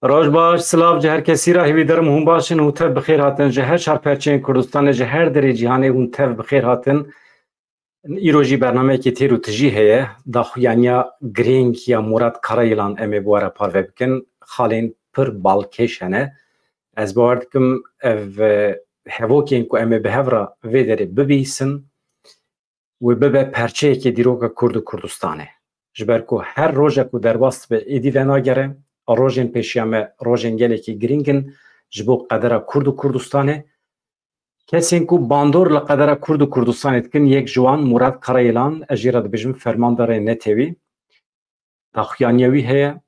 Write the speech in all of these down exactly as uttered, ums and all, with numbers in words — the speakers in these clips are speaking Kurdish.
Roj baş, silav ji her kesî re, hêvî dirim hûn baş in û tev bi xêr hatin. Ji her çar perçeyên Kurdistanê, ji her derê cîhanê hûn tev bi xêr hatin. Îro jî bernameyekî têr û tijî heye. Daxuyaniya girîng ya Murat Karayilan em ê bi we re parve bikin. Xalên pir balkêş hene. Ez bawer dikim ev, e, hevokên ku em ê bi hev re vê derê bibihîsin, wê bibe perçeyekê dîroka Kurd û Kurdistanê. Ji ber ku her roje ku derbas dibe, êdî venagere, rojên pêşiya me rojên gelekî girîng in ji bo qedera Kurd û Kurdistanê. Kesên ku bandor li qedera Kurd û Kurdistanê dikin, yek ji wan Murat Karayilan, ez jê re dibêjim fermandarê netewî. Daxuyaniya wî heye,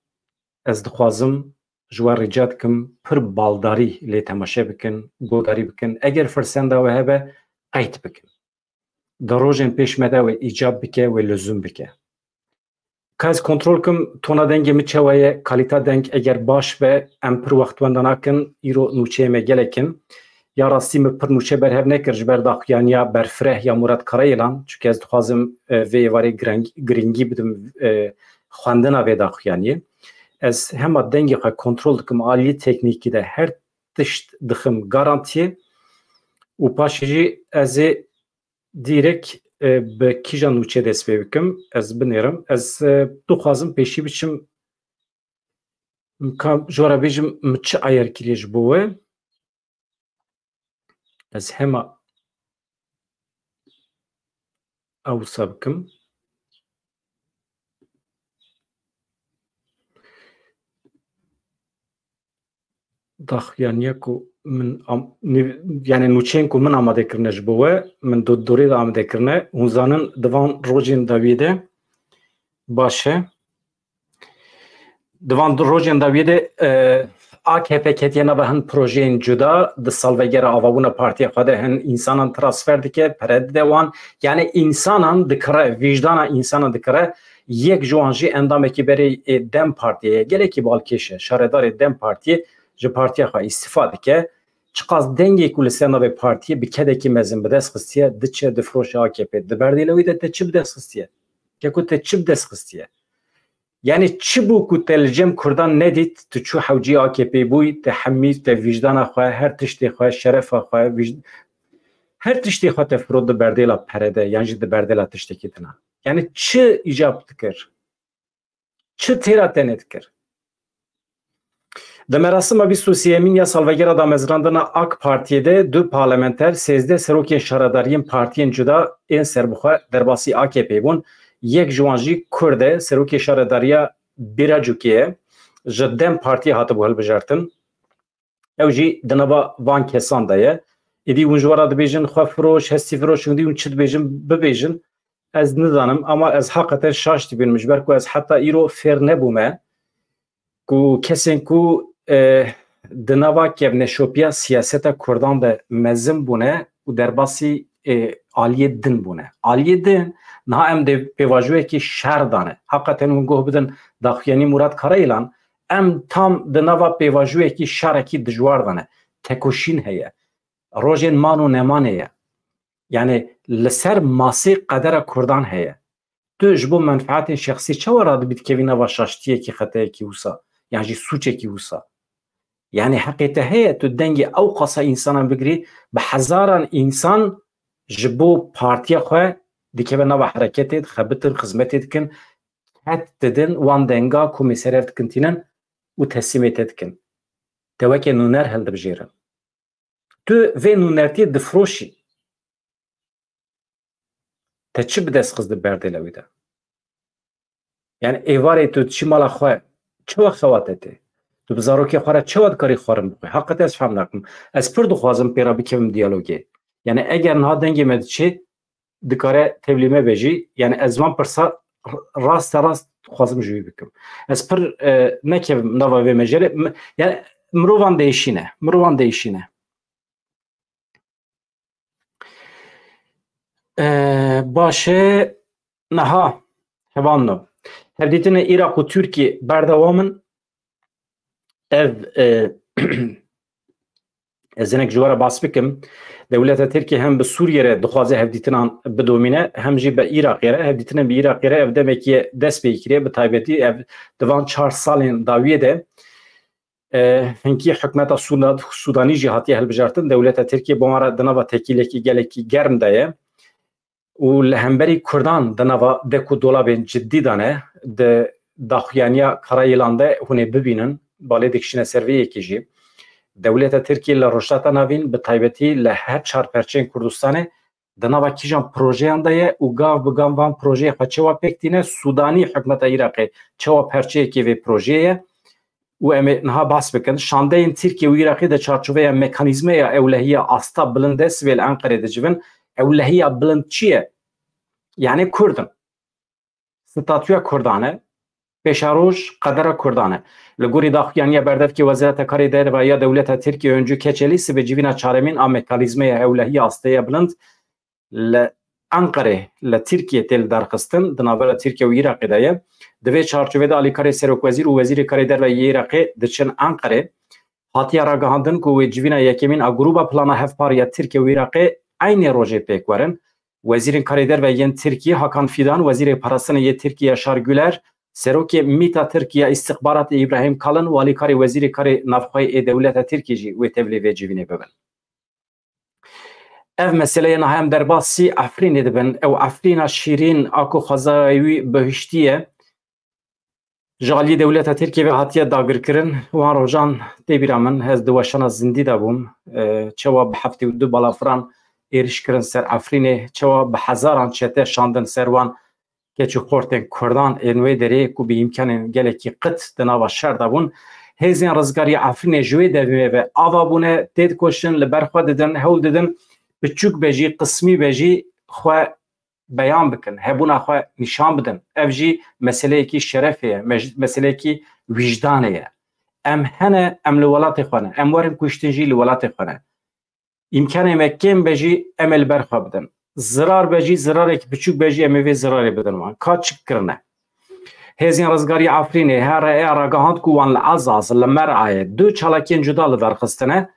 ez dixwazim ji we rica dikim, pir baldarî lê temaşe bikin, guhdarî bikin. Eger firsenda we hebe, qeyd bikin. Di rojên pêş me de wê îcab bike, wê luzum bike. Ka ez kontrol kim, tona dengê min çawa ye, kalîta deng eger baş be, em pir wext wenda nakin, îro nûçeyê me gelek in. Ya rastî min pir nûçe berhev nekir ji ber daxuyaniya berfireh ya Murat Karayilan, çunke ez dixwazim, e, vê êvarê gireng-, girîngî bidim, e, xwendina vê daxuyaniyê. Ez hema dengê xwe kontrol dikim, aliyê teknîkî de her tişt dixim garantiyê û paşê jî ez ê dîrek, e, bi kîjan nûçe dest pê bikim, ez binêrim. Ez, e, dixwazim pêşî biçim, ka ji we re bêjim, min çi ayar kiriye ji bo we. Ez hema ew wisa bikim. Daxuyaniya ku min am-, nîv-, yani nûçeyên ku min amade kirine ji bo we, min do-, dorê de amade kirine. Hûn zanin di van rojên dawiyê de baş e. Di van du-, rojên dawiyê de, e, A K P ketiye nava hin projeyên cuda, di salvegera avabûna partiya xwe de hin însanan transfer dike, pere dide wan. Yani însanan dikire, vîjdana însanan dikire, yek ji wan jî endamekî berê ê DEM Partiyê ye. Gelekî balkêş e. Şaredarê DEM Partiyê ji partiya xwe îstifa dike. Çiqas dengê ku li ser navê partiyê bi kedekî mezin bi dest xistiye, diçe difiroşe A K P. Di berdêla wî de te çi bi dest xistiye? Ke ku te çi bi dest xistiye? Yani çi bû ku te li cem Kurdan nedît, tu çû hewcî A K P bûyî, te hemî, te vîjdana xwe, her tiştê xwe, şerefa xwe, vîj-, her tiştê xwe te firot di berdêla pere de, yan jî di berdêla tiştekî din a. Yani çi îcab dikir? Çi têra te nedikir? Di merasima bîst û sêyemîn ya salvegera damezrandina A K Partiyê de du parlamenter, sêzdeh serokên şaredariyên partiyên cuda ên serbixwe derbasî A K P bûn. Yek ji wan jî Kurd e, serokê şaredariya Bîracûkê ye. Ji DEM Partiyê hatibû hilbijartin. Ew jî di nava van kesan de ye. Êdî hûn ji we re dibêjin, xwe firoş, hestî firoş, hûn dî hûn çi dibêjin, bibêjin. Ez nizanim, ama ez heqeten şaş dibînim, ji ber ku ez heta îro fêr nebûme ku kesên ku, e, di nava kevneşopiya siyaseta Kurdan de mezin bûne û derbasî, e, aliyê din bûne. Aliyê din, niha em dê pêvajoyekî şer dane. Heqeten hûn guh bidin daxuyanî Murat Karayilan, em tam di nava pêvajoyekî şerekî dijwar de ne. Tekoşîn heye. Rojên man û nemanê ye. Yani li ser masê qedera Kurdan heye. Tu ji bo menfaetên şexsî çawa radibî dikevî nava şaştiyekî, xeteyekî wisa? Yan jî sûçekî wisa? Yani heqê te heye tu dengê ew qasa însanan bigirî, bi hezaran însan ji bo partiya xwe dikeve nava hereketê, dixebitin, xizmetê dikin, qet didin, wan denga ku mêser hev dikin tînin û teslîmê te dikin. Te weke nûner hildibijêrin. Tu vê nûnertiyê difiroşî. Te çi bi dest xist di berdêla wî de? Yani êvarê tu diçî mala xwe, çi wext xewa te tê? Tu bi zarokê xwe re çi wext dikarî xwarin bixwî? Heqet ez fehm nakim. Ez pir dixwazim pê re bikevim diyalogê. Yani eger niha dengê me diçê, dikare tevlî me be jî. Yani ez van pirsa r-, raste rast dixwazim ji wî bikim. Ez pir, e, nekevim nava vê mejerê. M-, yani mirovan değişîne. Mirovan değişîne. E, baş e, niha hevalno. Hevdîtinê Iraq û Tirkiyê berdewam in. Ev, e, ez hinek ji we re bas bikim. Dewleta Tirkiyê hem bi Sûriyê re dixwaze hevdîtinan bidomîne, hem jî bi Iraqê re. Hevdîtinên bi Iraqê re ev demekî ye dest pê kiriye, bi taybetî ev di van çar salên dawiyê de E, hinkî hikûmeta Sûda-, Sûdanî jî hatiye hilbijartin. Dewleta Tirkiyê bi wan re di nava tekîlekî gelekî germ de ye û li hemberî Kurdan di nava dek û dolabên cidî de ne. Di daxuyaniya Karayêlan de hûn ê bibînin, balê dikişîne ser vê yekê jî. Dewleta Tirkiyê li Rojhilata Navîn, bi taybetî li her çar perçeyên Kurdistanê, di nava kîjan projeyan de ye û gav bi gav van projeyê xwe çawa pêk tîne, Sûdanî, hikûmeta Iraqê çawa perçeyekê vê projeyê ye û em ê niha behs bikin. Şandeyên Tirkiye û Iraqê di çarçoveya mekanîzmeya ewlehiya asta bilind de sibê li Enqerê dicivin. Ewlehiya bilind çi ye? Yani Kurd in. Statûya Kurdan e. Pêşeroj qedera Kurdan e. Li gorî daxuyaniya berdevkê Wezareta Karê Derve ya dewleta Tirkiye Öncü Keçeli sibê civîna çaremîn a mekanîzmeya ewlehiya asteya bilind li Enqerê, li Tirkiyê tê lidarxistin, di navbera Tirkiye û Iraqê de ye. Di vê çarçovê de alîkarê serokwezîr û wezîrê karê derve yê Iraqê diçin Enqerê. Hatiye ragihandin ku wê civîna yekemîn a Grûba Plana Hevpar ya Tirkiye û Iraqê eynê rojê pêk werin. Wezîrên karê derve yên Tirkiyê Hakan Fidan, wezîrê parastinê yê Tirkiyê Yaşar Güler, serokê MÎT'a Tirkiye Îstixbaratê Îbrahîm Kalin û alîkarê wezîrê karê navxweyê ê dewleta Tirkiyê jî wê tevlî vê civînê bibin. Ev meseleyê niha em derbasî Efrînê dibin. Ew Efrîna şîrîn a ku xwezayê wî bihiştî ye, ji aliyê dewleta Tirkiyê ve hatiye dagirkirin. Wan rojan tê bîra min, ez di weşana zindî de bûm. E, çawa bi heftê û du balafiran êriş kirin ser Efrînê, çawa bi hezaran çete şandin ser wan keç û xortên Kurdan ên wê derê ku bi îmkanên gelekî qit di nava şer de bûn. Hêzên rizgarî Efrînê ji wê demê ve ava bûne, tê dikoşin, li ber xwe didin, hewl didin biçûk be jî, qismî be jî xwe beyan bikin, hebûna xwe nîşan bidin. Ev jî meseleyekî şerefê ye, mej-, meseleyekî wîjdanê ye. Em hene, em li welatê xwe ne. Em werin kuştin jî li welatê xwe ne. Îmkanê me kêm be jî em ê li ber xwe bidin. Zirar be jî, zirarek biçûk be jî em ê vê zirarê bidin wan. Ka çik kirine? Hêzên Rizgarî Efrînê, H R E, ragihand ku wan li Ezaz, li Merayê du çalakiyên cuda li dar xistine.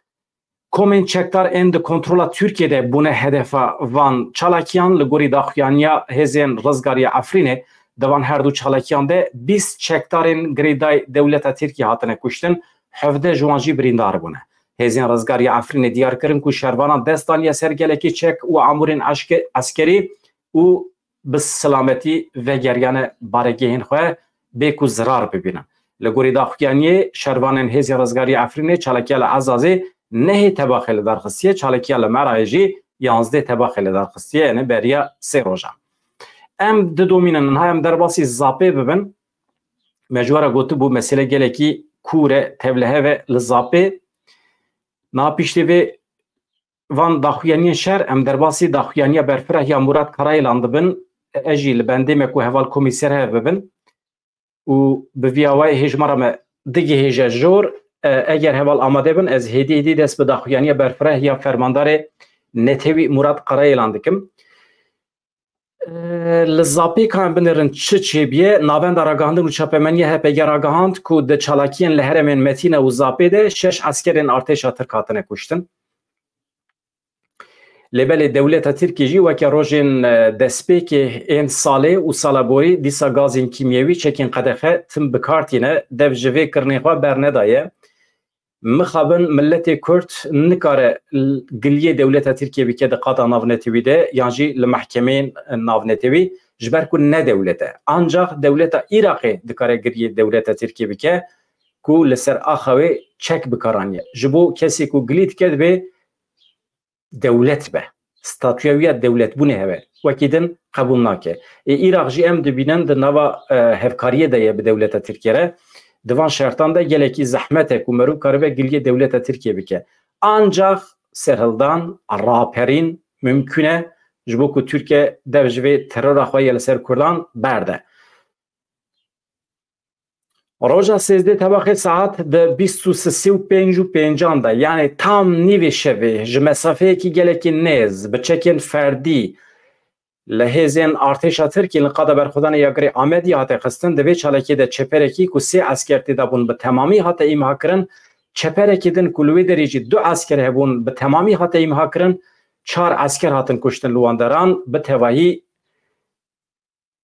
Komên çekdar ên di kontrola Tirkiyê de bûne hedefa van çalakiyan. Li gorî daxuyaniya Hêzên Rizgarî Efrînê, di van her du çalakiyan de bîst çekdarên girêdayî dewleta Tirkiyê hatine kuştin, hevdeh ji wan jî birîndar bûne. Hêzên Rizgarî Efrînê diyar kirin ku şervanan dest daniye ser gelekî çek û amûrên eşke-, eskerî û bi silametî vegeriyane baregehên xwe bê ku zirar bibînin. Li gorî daxuyaniyê şervanên Hêzên Rizgarî Efrînê çalakiya li Ezazê nehê tebaxê li dar xistiye, çalakiya li Merayê jî yanzdeh tebaxê li dar xistiye, yani beriya sê rojan. Em didomînin, niha em derbasî Zapê bibin. Me ji we re gotibû, mesele gelekî kûr e, tevlihev e li Zapê. Niha piştî vê van daxuyaniyên şer, em derbasî daxuyaniya berfireh ya Murat Karayêlan dibin. Ez jî li bendê me ku heval komîser heye bibin û bi vî awayê hêjmara me digihêje jor. E, eger heval amade bin, ez hêdî hêdî dest bi daxuyaniya berfireh ya fermandarê netewî Murat Karayêlan dikim. E, li Zapê ka em binêrin çi çêbûye, Navenda Ragihandin û Çapemeniya H P G ragihand ku di çalakiyên li herêmên Metîne û Zapê de şeş eskerên artêşa Tirk hatine kuştin. Lê belê dewleta Tirkiyê jî weke rojên, e, destpêkê ên salê û sala borî dîsa gazên kîmyewî, çekên qedexe tim bi kar tîne, dev ji vê kirinê xwe bernedaye. Mixabin miletê Kurd nikare l-, giliyê dewleta Tirkiyê bike di qada navnetewî de yan jî li mehkemeyên navnetewî, ji ber ku ne dewlet e. Ancax dewleta Iraqê dikare giliyê dewleta Tirkiyê bike ku li ser axa wê çek bi kar aniye. Ji bo kesê ku gilî dike, divê dewlet be. Statûya wî ya dewletbûnê hebe. Wekî din qebûl nake. Ê Iraq jî em dibînin di nava, e, hevkariyê de ye bi dewleta Tirkiye re. Di van şertan de gelekî zehmet e ku merû karibe giliyê dewleta Tirkiye bike. Ancax serhildan, raperîn mimkûn e, ji bo ku Tirkiye dev ji vê terora xwe yê li ser Kurdan berde. Roja sêzdeh tebaxê saet di bîst û sisê û pênc û pêncan de, yani tam nîvê şevê, ji mesafeyekî gelekî nêz, bi çekên ferdî li hêzên artêşa Tirkiyê li qada berxwedanê ya Girê Amedî hate xistin. Di vê çalakiyê de çeperekî ku sê esker tê de bûn bi temamî hate îmha kirin, çeperekî din ku li wê derê jî du esker hebûn bi temamî hate îmha kirin, çar esker hatin kuştin li wan deran, bi tevahî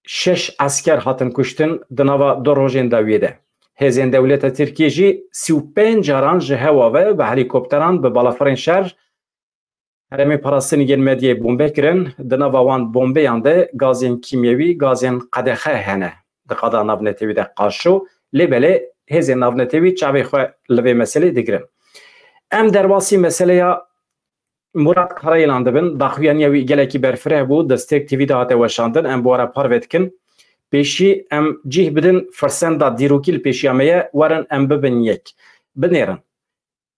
şeş esker hatin kuştin di nava du rojên dawiyê de. Hêzên dewleta Tirkiyê jî sî û pênc caran ji hewa ve bi helîkopteran bi balafirên şer herêmê parastinê yên Medyayê bombe kirin. Di nava wan bombeyan de gazên kîmyewî, gazên qedexe hene. Di qada navnetewî de qaşo, lê belê hêzên navnetewî çavê xwe li vê meselê digirin. Em derbasî meseleya Murat Karayilan dibin. Daxuyaniya wî gelekî berfireh bû, di Stêrk T V de hate weşandin. Em bi we re parve dikin. Pêşî em cih bidin firsenda dîrokî li pêşiya me ye, werin em bibin yek. Binêrin.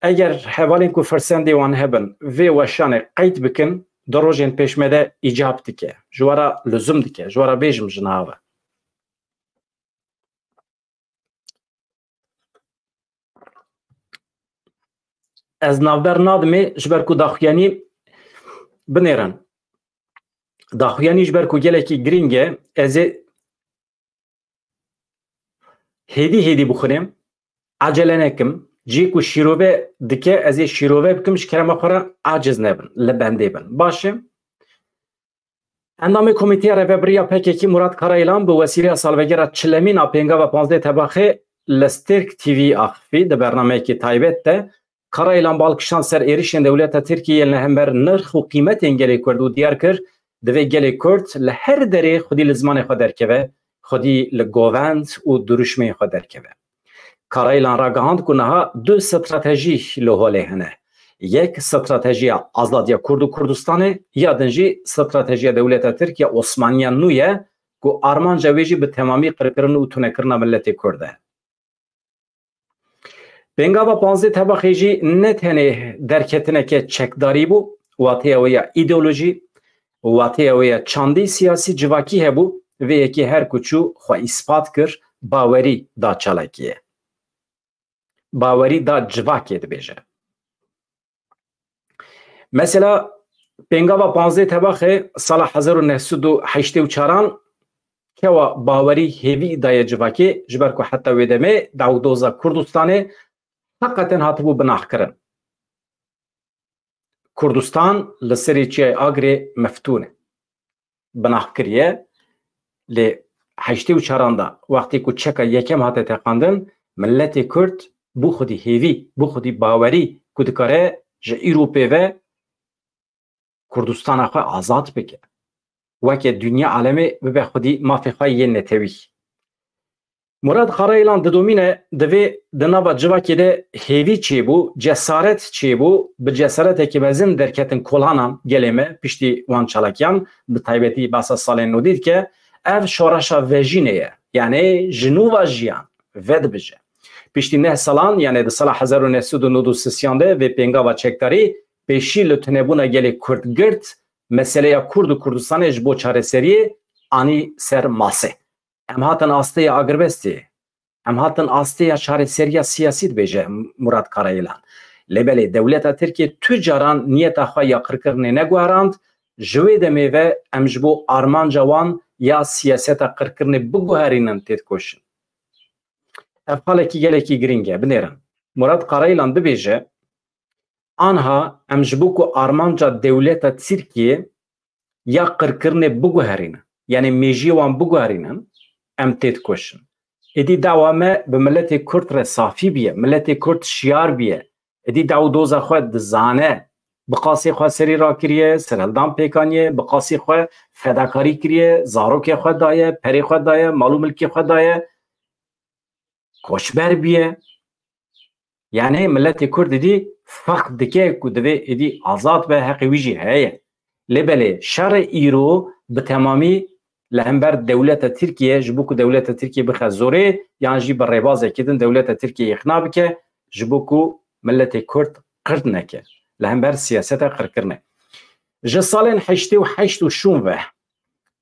Eger hevalên ku firsendê wan hebin, vê weşanê qeyd bikin, di rojên pêş me de îcab dike. Ji we re luzum dike. Ji we re bêjim ji niha ve. Ez navber nadim ê, ji ber ku daxuyanî binêrin. Daxuyanî ji ber ku gelekî girîng e, ez ê hêdî hêdî bixwînim, acele nekim. Cihê ku şîrove dike, ez ê şîrove bikim, ji kerema xwe re aciz nebin, li bendê bin. Baş e? Endamê Komîteya Rêvebiriya P K K Murat Karayilan bi wesîleya salvegera çilemîn a pêngava panzdeh Tebaxê li Stêrk T V axifî. Di bernameyekî taybet de Karayilan bal kişand ser êrişên dewleta Tirkiyê yên li hember nirx û qîmetên gelê Kurd û diyar kir, divê gelê Kurd li her derê xwedî li zimanê xwe derkeve, xwedî li govend û dirûşmeyên xwe derkeve. Karayilan ragihand ku niha du stratejî li holê hene. Yek stratejiya azadiya Kurd û Kurdistanê, ya din jî stratejiya dewleta Tirk ya Osmaniya nû ye ku armanca wê jî bi temamî qirkirin û tunekirina miletê Kurd e. Pêngava panzdeh Tebaxê jî ne tenê derketineke çekdarî bû, wateya wê ya îdeolojî, wateya wê ya çandî siyasî civakî hebû, vê yekê her ku çû xwe îspat kir, bawerî da çalakiyê. Bawerî da civakê dibêje. Mesela pêngava panzdeh Tebaxê sala hezar û neh sed û heştê û çaran kewa bawerî hêvî daye civakê, ji ber ku heta wê demê dawdoza Kurdistanê heqeten hatibû binaxkirin. Kurdistan li serê Çiyayê Agirê meftûn e. Binax kiriye. Lê heştê û çaran de, wextê ku çeka yekem hate teqandin, miletê Kurd bû xwedî hêvî, bû xwedî bawerî ku dikare ji îro pê ve Kurdistana xwe azad bike. Weke dinya alemê bibe xwedî mafê xwe yên netewî. Murat Karayilan didomîne, divê di nava civakê de hêvî çêbû, cesaret çêbû, bi cesaretekî mezin derketin kolanan gelê me piştî wan çalakiyan, bi taybetî behsa salên nodî dike. Ev şoreşa vejînê ye, yanî ji nû ve jiyan vedibije. Piştî neh salan, yanî di sala hezar û neh sed û nod û sisiyan de vê pêngava çekdarî pêşî li tunebûna gelê Kurd girt, meseleya Kurd û Kurdistanê ji bo çareseriyê anî ser masê. Em hatin astê ya agirbestê. Em hatin astê ya çareseriya siyasî, dibêje Murat Karayilan. Lê belê dewleta Tirkiyê tu caran niyeta xwe ya qirkirinê neguherand, ji wê demê ve em ji bo armanca wan ya siyaseta qirkirinê biguherînin têdikoşin. Ev xalekî gelekî girîng e, binêrin. Murat Karayilan dibêje, anha em ji bo ku armanca dewleta Tirkiyê ya qirkirinê biguherînin, yanî mêjiyê wan biguherînin, em têdikoşin. Êdî dawa me bi miletê Kurd re safî biye, miletê Kurd şiyar biye. Êdî daw û doza xwe dizane. Bi qasê xwe serî rakiriye, serhildan pêk aniye, bi qasê xwe fedakarî kiriye, zarokê xwe daye, perê xwe daye, mal û milkê xwe daye. Koçber biye. Yanî miletê Kurd êdî feqd dike ku divê êdî azad be, heqê wî jî heye. Lê belê şerê îro bi temamî li hember dewleta Tirkiye, ji bo ku dewleta Tirkiye bixe zorê, yan jî bi rêbazekî din dewleta Tirkiye îqna bike, ji bo ku miletê Kurd qird neke li hember siyaseta qirkirinê. Ji salên heştê û heşt û şûn ve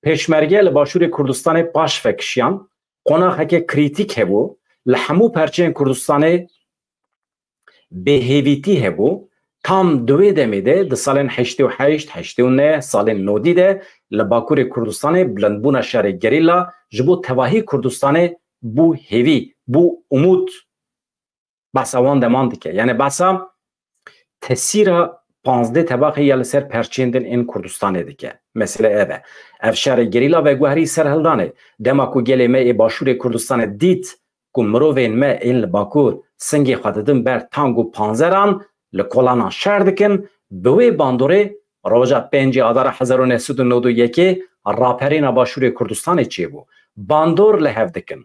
pêşmerge li Başûrê Kurdistanê paş vekişiyan, qonaxeke krîtîk hebû, li hemû perçeyên Kurdistanê bêhêvîtî hebû. Tam di wê demê de, di salên heştê û heşt, heştê û neh, salên nodî de li Bakurê Kurdistanê bilindbûna şerê gerîla ji bo tevahî Kurdistanê bû hêvî, bû umûd. Behsa wan deman dike. Yanî behsa tesîra panzdeh Tebaxê ya li ser perçên din ên Kurdistanê dike. Mesele ev e. Ev şerê gerîla veguherî serhildanê. Dema ku gelê me ê Başûrê Kurdistanê dît ku mirovên me ên li Bakur singê xwe didin ber tank û panzeran, li kolanan şer dikin, bi wê bandorê roja pêncê Adara hezar û neh sed û nod û yekê raperîna Başûrê Kurdistanê çêbû. Bandor li hev dikin.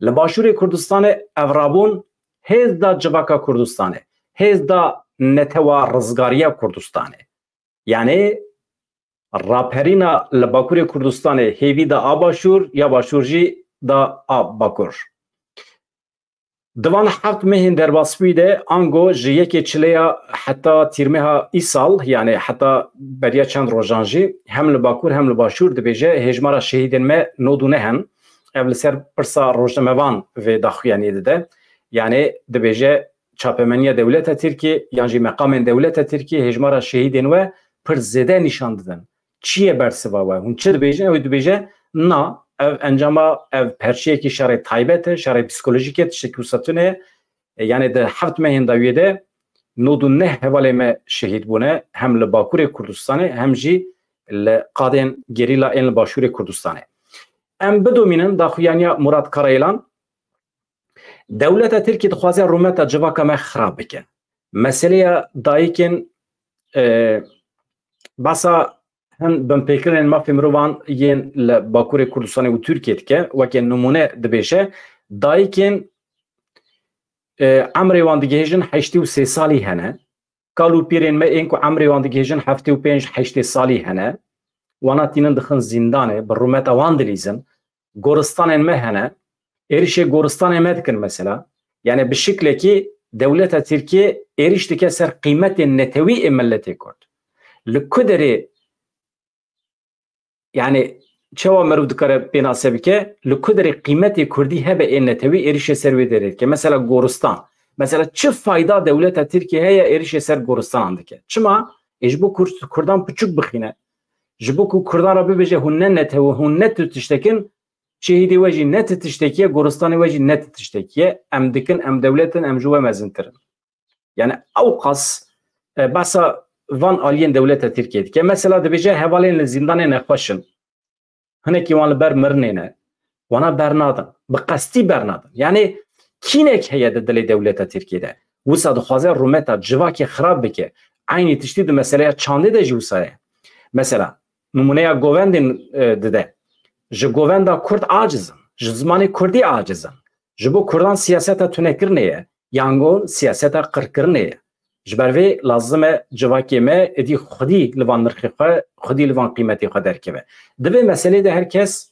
Li Başûrê Kurdistanê ev rabûn hêz da civaka Kurdistanê, hêz da netewa rizgariya Kurdistanê. Yanî raperîna li Bakurê Kurdistanê hêvî da a Başûr, ya Başûr jî da a Bakur. Di van heft mehên derbasbûyî de, ango ji yekê çileya heta tîrmeha îsal, yanî heta beriya çend rojan jî, hem li Bakur hem li Başûr dibêje hêjmara şehîdên me nod û neh in. Ev li ser pirsa rojnamevan vê daxuyaniyê dide. Yanî dibêje çapemeniya dewleta Tirkiyê yan jî meqamên dewleta Tirkiyê hêjmara şehîdên we pir zêde nîşan didin. Çi ye bersiva we? Hûn çi dibêjin? Ew dibêje, na, ev encama, ev perçeyekî şerê taybet e, şerê psîkolojîk e, tiştekî wisa tune ye. E, yanî di heft mehên dawiyê de nod û neh hevalê me şehîd bûne, hem li Bakurê Kurdistanê, hem jî li qadên gerîla ên li Başûrê Kurdistanê. Em bidomînin daxuyaniya Murat Karayêlan, dewleta Tirkî dixwaze rûmeta civaka me xirab bike. Meseleya dayikên, e, basa hin binpêkirinên mafê mirovan yên li Bakurê Kurdistanê û Tirkiyê dike. Weke nimûne dibêje, dayikên, e, emrê wan digihêjin heştê û sê salî hene. Kal û pîrên me ên ku emrê wan digihêjin heftê û pênc heştê salî hene. Wana tînin dixin zîndanê, bi rûmeta wan dilîzin. Goristanên me hene. Êrişê goristanê me dikin mesela. Yani bi şiklekî dewleta Tirkiye êriş dike ser qîmetên netewî ê miletê Kurd. Li ku derê, yani çawa meriv dikare pênase bike, li ku derê qîmetê Kurdî hebe ê netewî êrişê ser wê derê dike. Mesela goristan. Mesela çi fayda dewleta Tirkiye heye êrişê ser goristanan dike? Çima? Ê ji bo Kur-, Kurdan piçûk bixîne. Ji bo ku Kurdan re bibêje hûn ne netew, hûn ne tu tiştekin, şehîdê we jî ne ti tiştekî ye, goristanê we jî ne ti tiştekî ye. Em dikin, em dewlet in, em ji we mezintir in. Yani ewqas, e, behsa van aliyên dewleta Tirkiye dike. Mesela dibêje hevalên li zîndanê nexweş in. Hinekî wan li ber mirinê ne. Wana bernadin. Bi qestî bernadin. Yani kînek heye di dilê dewleta Tirkiye de. Wisa dixwaze rûmeta civakê xirab bike. Eynî tiştî di meseleya çandê de jî wisa ye. Mesela, nimûneya govendên, e, dide. Ji govenda Kurd aciz in. Ji zimanê Kurdî aciz in. Ji bo Kurdan siyaseta tunekirinê ye. Yangon siyaseta qirkirinê ye. Ji ber vê lazim e civakê me êdî xwedî li van nirxê xwe, xwedî li van qîmetê xwe derkeve. Di vê meselê de her kes,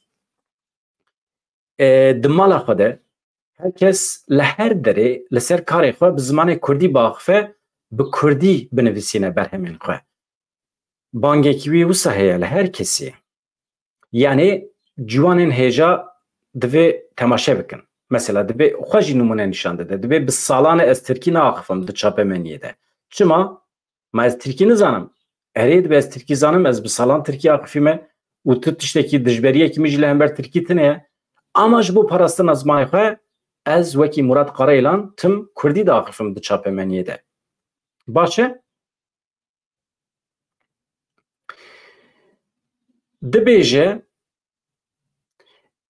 e, di mala xwe de, her kes li her derê li ser karê xwe bi zimanê Kurdî biaxife, bi Kurdî binivîsîne berhemên xwe. Bangekî wî wisa heye li her kesî. Yani ciwanên hêja divê temaşe bikin. Mesela divê xwe jî nimûne nîşan dide. Divê bi salan e ez tirkî naaxifim di çapemeniyê de. Çima? Ma ez tirkî nizanim? Erê, divê ez tirkî zanim, ez bi salan tirkî axifîme û tu tiştekî dijberiyekî min jî li hember tirkî tune ye. Ama ji bo parastina zimanê xwe ez wekî Murat Karaylan tim kurdî diaxifim di çapemeniyê de. Baş e? Dibêje,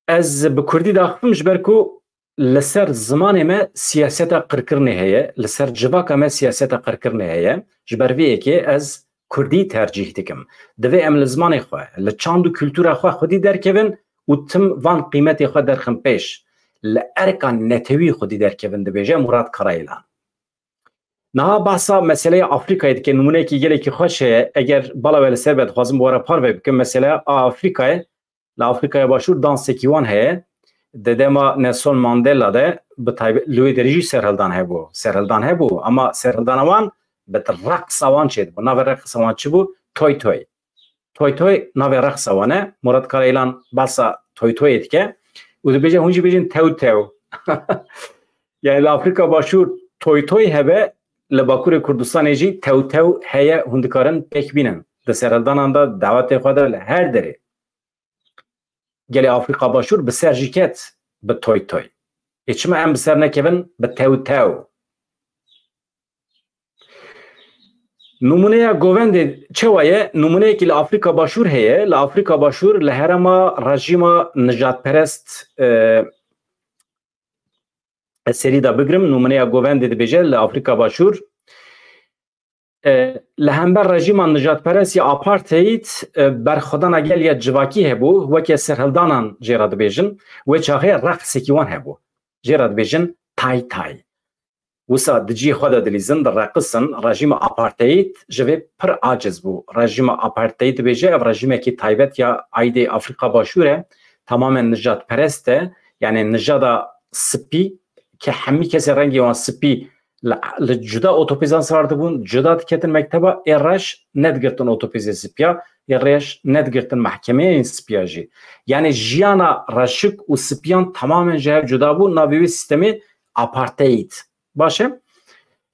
ez bi kurdî diaxifim ji ber ku li ser zimanê me siyaseta qirkirinê heye, li ser civaka me siyaseta qirkirinê heye. Ji ber vê yekê ez kurdî tercîh dikim. Divê em li zimanê xwe, li çand û kultura xwe xwedî derkevin û tim van qîmetê xwe derxin pêş. Li erka netewî xwedî derkevin, dibêje Murat Karaylan. Niha behsa meseleya Afrîkayê dike, nimûneyekî gelekî xweş heye. Eger bala we li ser be, dixwazim bi we re parve bikim. Mesela a Afrîkayê, li Afrîkaya Başûr dansekî wan heye. Di dema Nelson Mandela de bi taybet li wê derê jî serhildan hebû. Serhildan hebû, ama serhildana wan bi reqsa wan çêdibû. Navê reqsa wan çi bû? Toy toy. Toy toy navê reqsa wan e. Murat Karaylan behsa toy toyê dike û dibêje, hûn jî bêjin tew tew. Yani li Afrîka Başûr toy toy hebe, li Bakurê Kurdistanê jî tew tew heye, hûn dikarin pêk bînin. Di serhildanan de, dawetê xwe de, li her derê. Gelê Afrîka Başûr bi ser jî ket bi toy toy. Ê çima em bi ser nekevin bi tew tew? Nimûneya govendê çawa ye? Nimûneyekî li Afrîka Başûr heye. Li Afrîka Başûr, li herêma rejîma nijadperest, e, Ez serî de bigrim, nûmeneya govendê dibêje li Afrîka Başûr, e, li hember rejîma nijadperest ya apartheid, e, berxwedana gel ya civakî hebû, weke serhildanan jê re dibêjin, wê çaxê reqsekî wan hebû. Jê re dibêjin tay tay. Wisa di cihê xwe de dilîzin, direqisin, rejîma apartheid ji vê pir aciz bû. Rejîma apartheid dibêje, ev rejîmekî taybet ya aîdê Afrîka Başûr e, tamamen nijadperest e, yani nijada spî, ke hemî kesê rengê wan spî li, li cuda otopêzan sar dibûn, cuda diketin mekteba, ê reş nedigirtin otopêzê spiya, ê reş nedigirtin mehkemeyên spiya jî. Yani jiyana reşik û spiyan tamamen ji hev cuda bû, navê wê sîstemê apartheid. Baş e?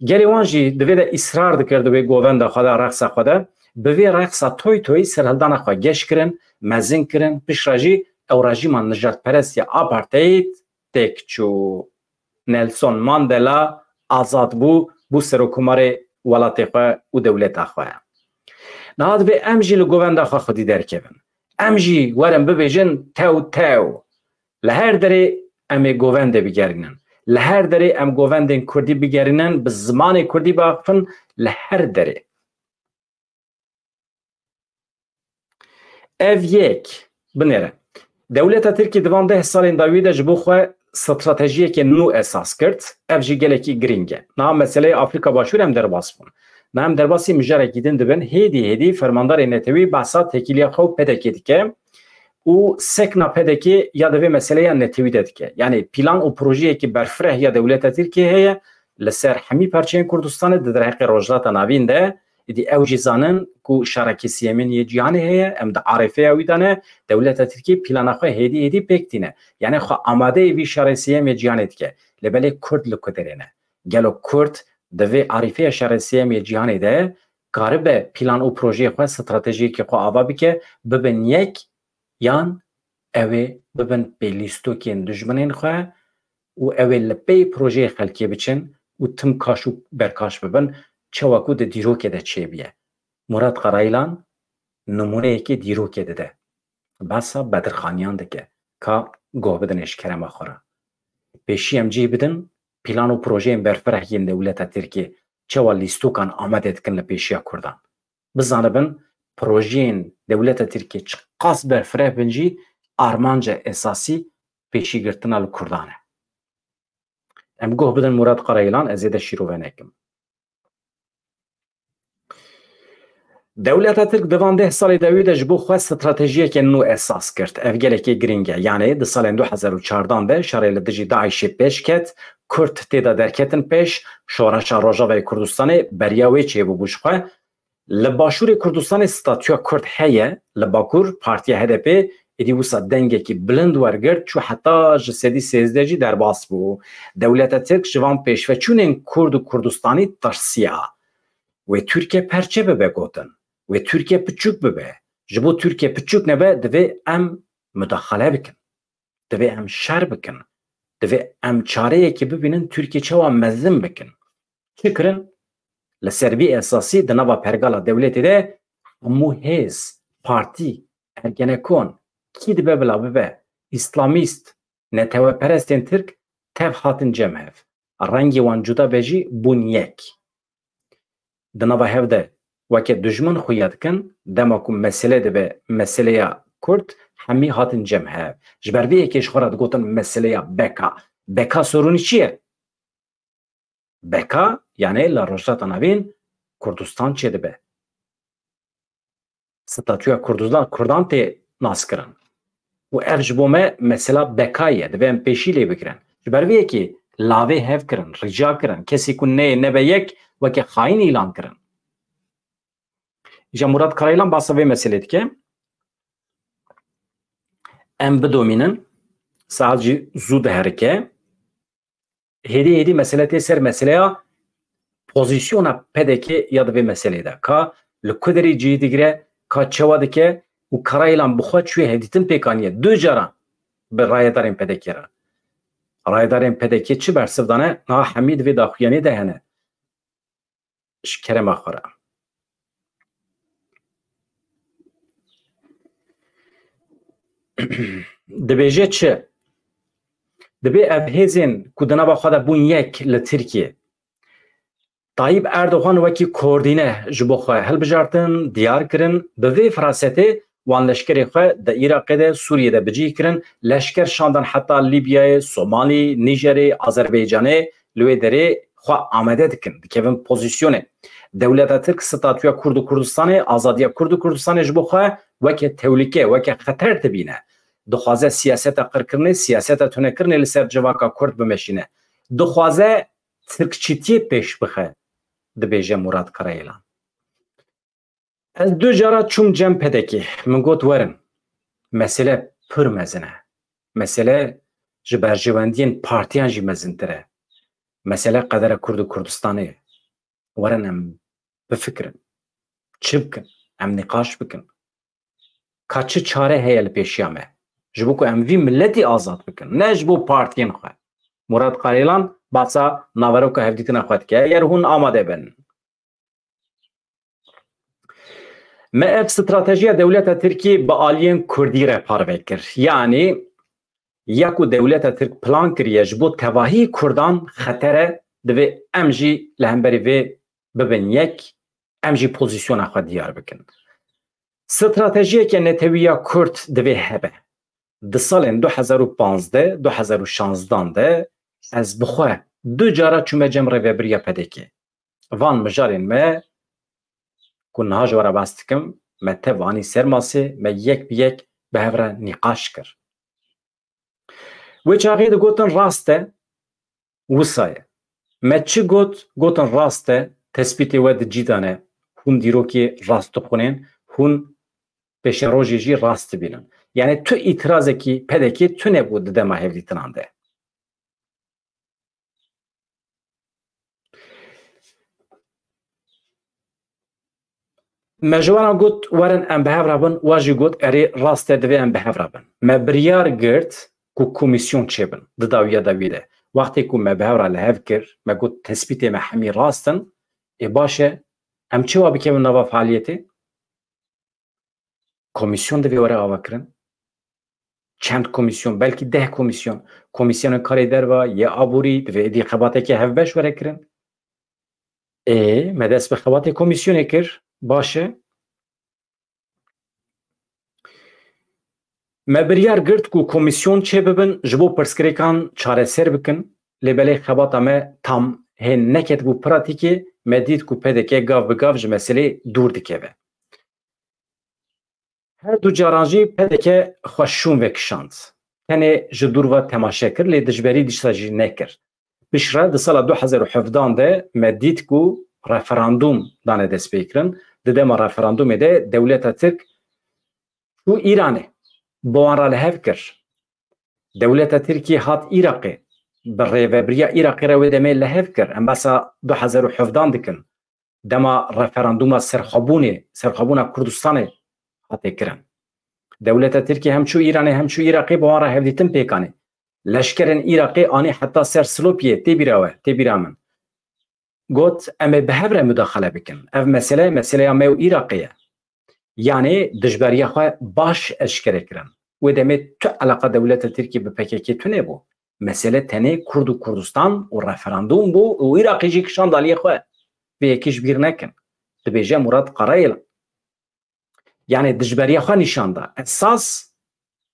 Gelê wan jî divê de îsrar dikir di wê govenda xwe de, reqsa xwe de, bi vê reqsa toy toy serhildana xwe geş kirin, mezin kirin, piştre jî ew rejîma nijadperest ya apartheid têk çû. Nelson Mandela azad bû, bû serokkomarê welatê xwe û dewleta xwe. Niha divê em jî li govenda xwe xwedî derkevin. Em jî werin bibêjin tew tew. Li her derê em ê govendê bigerînin. Li her derê em govendên kurdî bigerînin, bi zimanê kurdî biaxifin li her derê. Ev yek binêre. Dewleta Tirkî di van deh salên dawî de ji bo xwe stratejiyeke nû esas kir. Ev jî gelekî girîng e. Niha meseleya Afrîka Başûr em derbas bûn. Niha em derbasî mijarekî din dibin. Hêdî hêdî fermandarê netewî behsa têkiliya xwe û P D K dike û sekna P D K ya di vê meseleya netewî de dike. Yani plan û projeyekî berfireh ya dewleta Tirkiyê heye li ser hemî parçeyên Kurdistanê, di derheqê Rojhilata Navîn de, êdî ew jî zanin ku şarekî sêyemîn yê cîhanê heye, em di arêfeya wî de ne, dewleta Tirkiyê plana xwe hêdî hêdî pêk tîne. Yani xwe amadeyê vî şarê sêyem yê cîhanê dike. Lê belê Kurd li ku derê ne? Gelo Kurd di vê arîfeya şerê sêyem yê cîhanê de karibe plan û projeyê xwe, stratejiyekê xwe ava bike, bibin yek, yan ew ê bibin pêlîstokên dijminên xwe û ew ê li pey projeyê xelkê biçin û tim kaş û berkaş bibin, çawa ku di dîrokê de çêbûye. Murat Karayilan nimûneyekê dîrokê dide. Behsa Bedirxaniyan dike. Ka guh bidinê ji kerema xwe re. Pêşî em cih bidin, plan û projeyên berfireh yên dewleta Tirkiyê çawa lîstokan amade dikin li pêşiya Kurdan. Bizanibin projeyên dewleta Tirkiyê çiqas berfireh bin jî armanca esasî pêşîgirtina li Kurdan e. Em guh bidin Murat Karayilan, ez zêde şîrove nekim. Dewleta Tirk di van deh salê dawî de ji bo xwe stratejiyeke nû esas kir. Ev gelekê girîng e. Yanê di salên du hezar û çardan de şerê li dijî DAIŞê pêş ket, Kurd tê de derketin pêş, şoreşa Rojavayê Kurdistanê beriya wê çêbûbû ji xwe. Li Başûrê Kurdistanê statûya Kurd heye, li Bakur partiya H D P êdî wisa dengekî bilind wergirt, çû heta ji sedî sêzdeh jî derbas bû. Dewleta Tirk ji van pêşveçûnên Kurd û Kurdistanî tirsiya. Wê Tirkiye perçe bibe gotin. Wê Tirkiye piçûk bibe. Ji bo Tirkiye piçûk nebe, divê em mudaxale bikin. Divê em şer bikin. Divê em çareyekê bibînin Tirkiye çawa mezin bikin. Çi kirin? Li ser vî esasî di nava pergala dewletê de hemû hêz, partî, ergenekon, kî dibe bila bibe, îslamîst, neteweperestên Tirk tev hatin cem hev. Rengê wan cuda be jî bûn yek. Di nava hev de weke dijmin xuya dikin, dema ku mesele dibe meseleya Kurd, hemî hatin cem hev. Ji ber vê yekê ji xwe re digotin meseleya beka. Beka sorunî çi ye? Beka, yani li Rojhilata Navîn Kurdistan çêdibe. Statûya Kurdistan, Kurdan tê naskirin. Û ev ji bo me mesela bekayê ye, divê em pêşî lê bigirin. Ji ber vê yekê lavê hev kirin, rica kirin, kesê ku neyê nebe yek weke xayîn îlan kirin. Îja Murat Karayilan basa vê meselê dike. Em bidomînin, saet jî zû diherike. Hêdî hêdî mesele tê ser meseleya pozîsyona P D K ya di vê meselê de. Ka li ku derê cihê digire, ka çawa dike û Karayilan bi xwe çûye hevdîtin pêk aniye. Du caran bi rayedarên P D K re. Rayedarên P D K çi bersiv dane? Niha hemî di vê daxuyaniyê de hene. Ji kerema xwe re. Dibêje çi? Dibê ev hêzên ku di nava xwe de bûn yek li Tirkiyê, Tayyip Erdogan wekî koordîne ji bo xwe hilbijartin, diyar kirin. Bi vê firasetê wan leşkerê xwe di Iraqê de, Sûriyê de bi cih kirin. Leşker şandin heta Lîbyayê, Somalî, Nîjerê, Azerbaycanê, li wê derê xwe amade dikin, dikevin pozîsyonê. Dewleta Tirk statûya Kurd û Kurdistanê, azadiya Kurd û Kurdistanê ji bo xwe weke tewlîke, weke xeter dibîne. Dixwaze siyaseta qirkirinê, siyaseta tunekirinê li ser civaka Kurd bimeşîne. Dixwaze Tirkçîtiyê pêş bixe, dibêje Murat Karayêlan. Ez du cara çûm cem P D K. Min got, werin. Mesele pir mezin e. Mesele ji berjewendiyên partiyan jî mezintir e. Mesele qedera Kurd û Kurdistanê ye. Werin em bifikirin. Çi bikin? Em nîqaş bikin. Ka çi çare heye li pêşiya me? Ji bo ku em vî miletî azad bikin. Ne ji bo partiyên xwe. Murat Karayêlan basa naveroka hevdîtina xwe dike. Eger hûn amade bin. Me ev stratejiya dewleta Tirkî bi aliyên Kurdî re parve kir. Yanî ya ku dewleta Tirk plan kiriye ji bo tevahî Kurdan xeter e, divê em jî li hemberî vê bibin yek, em jî pozîsyona xwe diyar bikin. Stratejiyeke netewî ya Kurd divê hebe. Di salên du hezar û panzdeh, du hezar û şanzdan de ez bi xwe du cara çûme cem rêvebiriya P D K. Van mijarên me ku niha ji we re behs dikim, me tev anî ser masê, me yek bi yek bi hev re nîqaş kir. Wê çaxê digotin rast e, wisa ye. Me çi got, gotin rast e, tespîtê we di cî de ne, hûn dîrokê rast dixwînin, hûn pêşerojê jî rast dibînin. Yanî tu îtirazekî P D K tune bû di dema hevdîtinan de. Me ji wan re got, werin em bi hev re bin, wan jî got, erê, rast e, divê em bi hev re bin. Me biryar girt ku komîsyon çêbin di dawiya dawiyê de. Wextê ku me bi hev re li hev kir, me got, tespîtê me hemî rast in, ê baş e, em çawa bikevin nava fealiyetê? Komîsyon divê were avakirin. Çend komîsyon, belkî deh komîsyon. Komîsyonên karê derve, yê aborî, divê êdî xebateke hevbeş were kirin. Ê, me dest bi xebatê komîsyonê kir. Baş e. Me biryar girt ku komîsyon çêbibin, ji bo pirsgirêkan çareser bikin. Lê belê xebata me tam hê neketibû pratîkê, me dît ku P D K gav bi gav ji meselê dûr dikeve. Her du caran jî P D K xwe şûn vekişand. Tenê ji dûr ve temaşe kir, lê dijberî dîsa jî nekir. Piştre di sala du hezar û hevdan de me dît ku referandûm dane destpêkirin. Di dema referandûmê de dewleta Tirk çû Îranê, bi wan re li hev kir. Dewleta Tirkiyê hat Iraqê, bi rêvebiriya Iraqê re wê demê li hev kir. Em behsa du hezar û hevdan dikin. Dema referandûma serxwebûnê, serxwebûna Kurdistanê hate kirin. Dewleta Tirkiyê hem çû Îranê hem çû Iraqê, bi wan re hevdîtin pêk anî. Leşkerên Iraqê anî heta ser Silopiyê, tê bîra we, tê bîra min. Got, em ê bi hev re mudaxele bikin. Ev mesele, meseleya me û Iraqê ye. Yanî dijberiya xwe baş eşkere kirin. Wê demê tu eleqa dewleta Tirkiyê bi P K K tune bû. Mesele tenê Kurd û Kurdistan û referandûm bû û Iraqê jî kişand aliyê xwe. Vê yekê ji bîr nekin. Dibêje Murat Karayêlan. Yanî dijberiya xwe nîşan da. Esas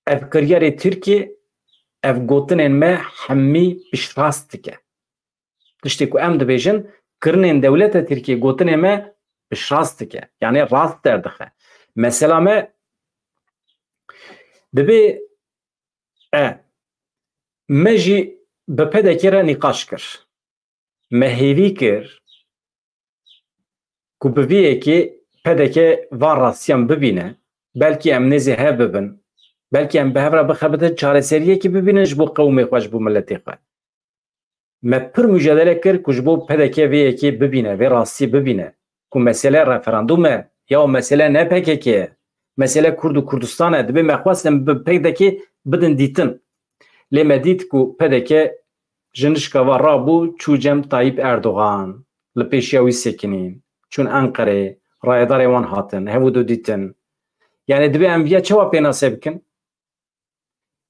ev kiryarê Tirkiyê, ev gotinên me hemî piştrast dike. Tiştê ku em dibêjin, kirinên dewleta Tirkiyê gotinê me piştrast dike. Yanî rast derdixe. Mesela me dibê e, me jî bi P D K re nîqaş kir. Me hêvî kir ku bi vê yekê P D K van rastiyan bibîne, belkî em nêzî hev bibin, belkî em bi hev re bixebitin çareseriyekî bibînin ji bo qewimê xwe, ji bo miletê xwe. Me pir mujadele kir ku ji bo P D K vê yekê bibîne, vê rastiyê bibîne, ku mesele referandûm e, ya mesele ne P K K ye, mesele Kurd û Kurdistan e, dibê me xwest em bi P D K bidin dîtin. Lê me dît ku P D K ji nişka ve rabû, çû cem Tayyip Erdogan, li pêşiya wî sekinîn, çûn Enqerê, rayedarê wan hatin, hev û du dîtin. Yanî dibê em viya çawa pênase bikin?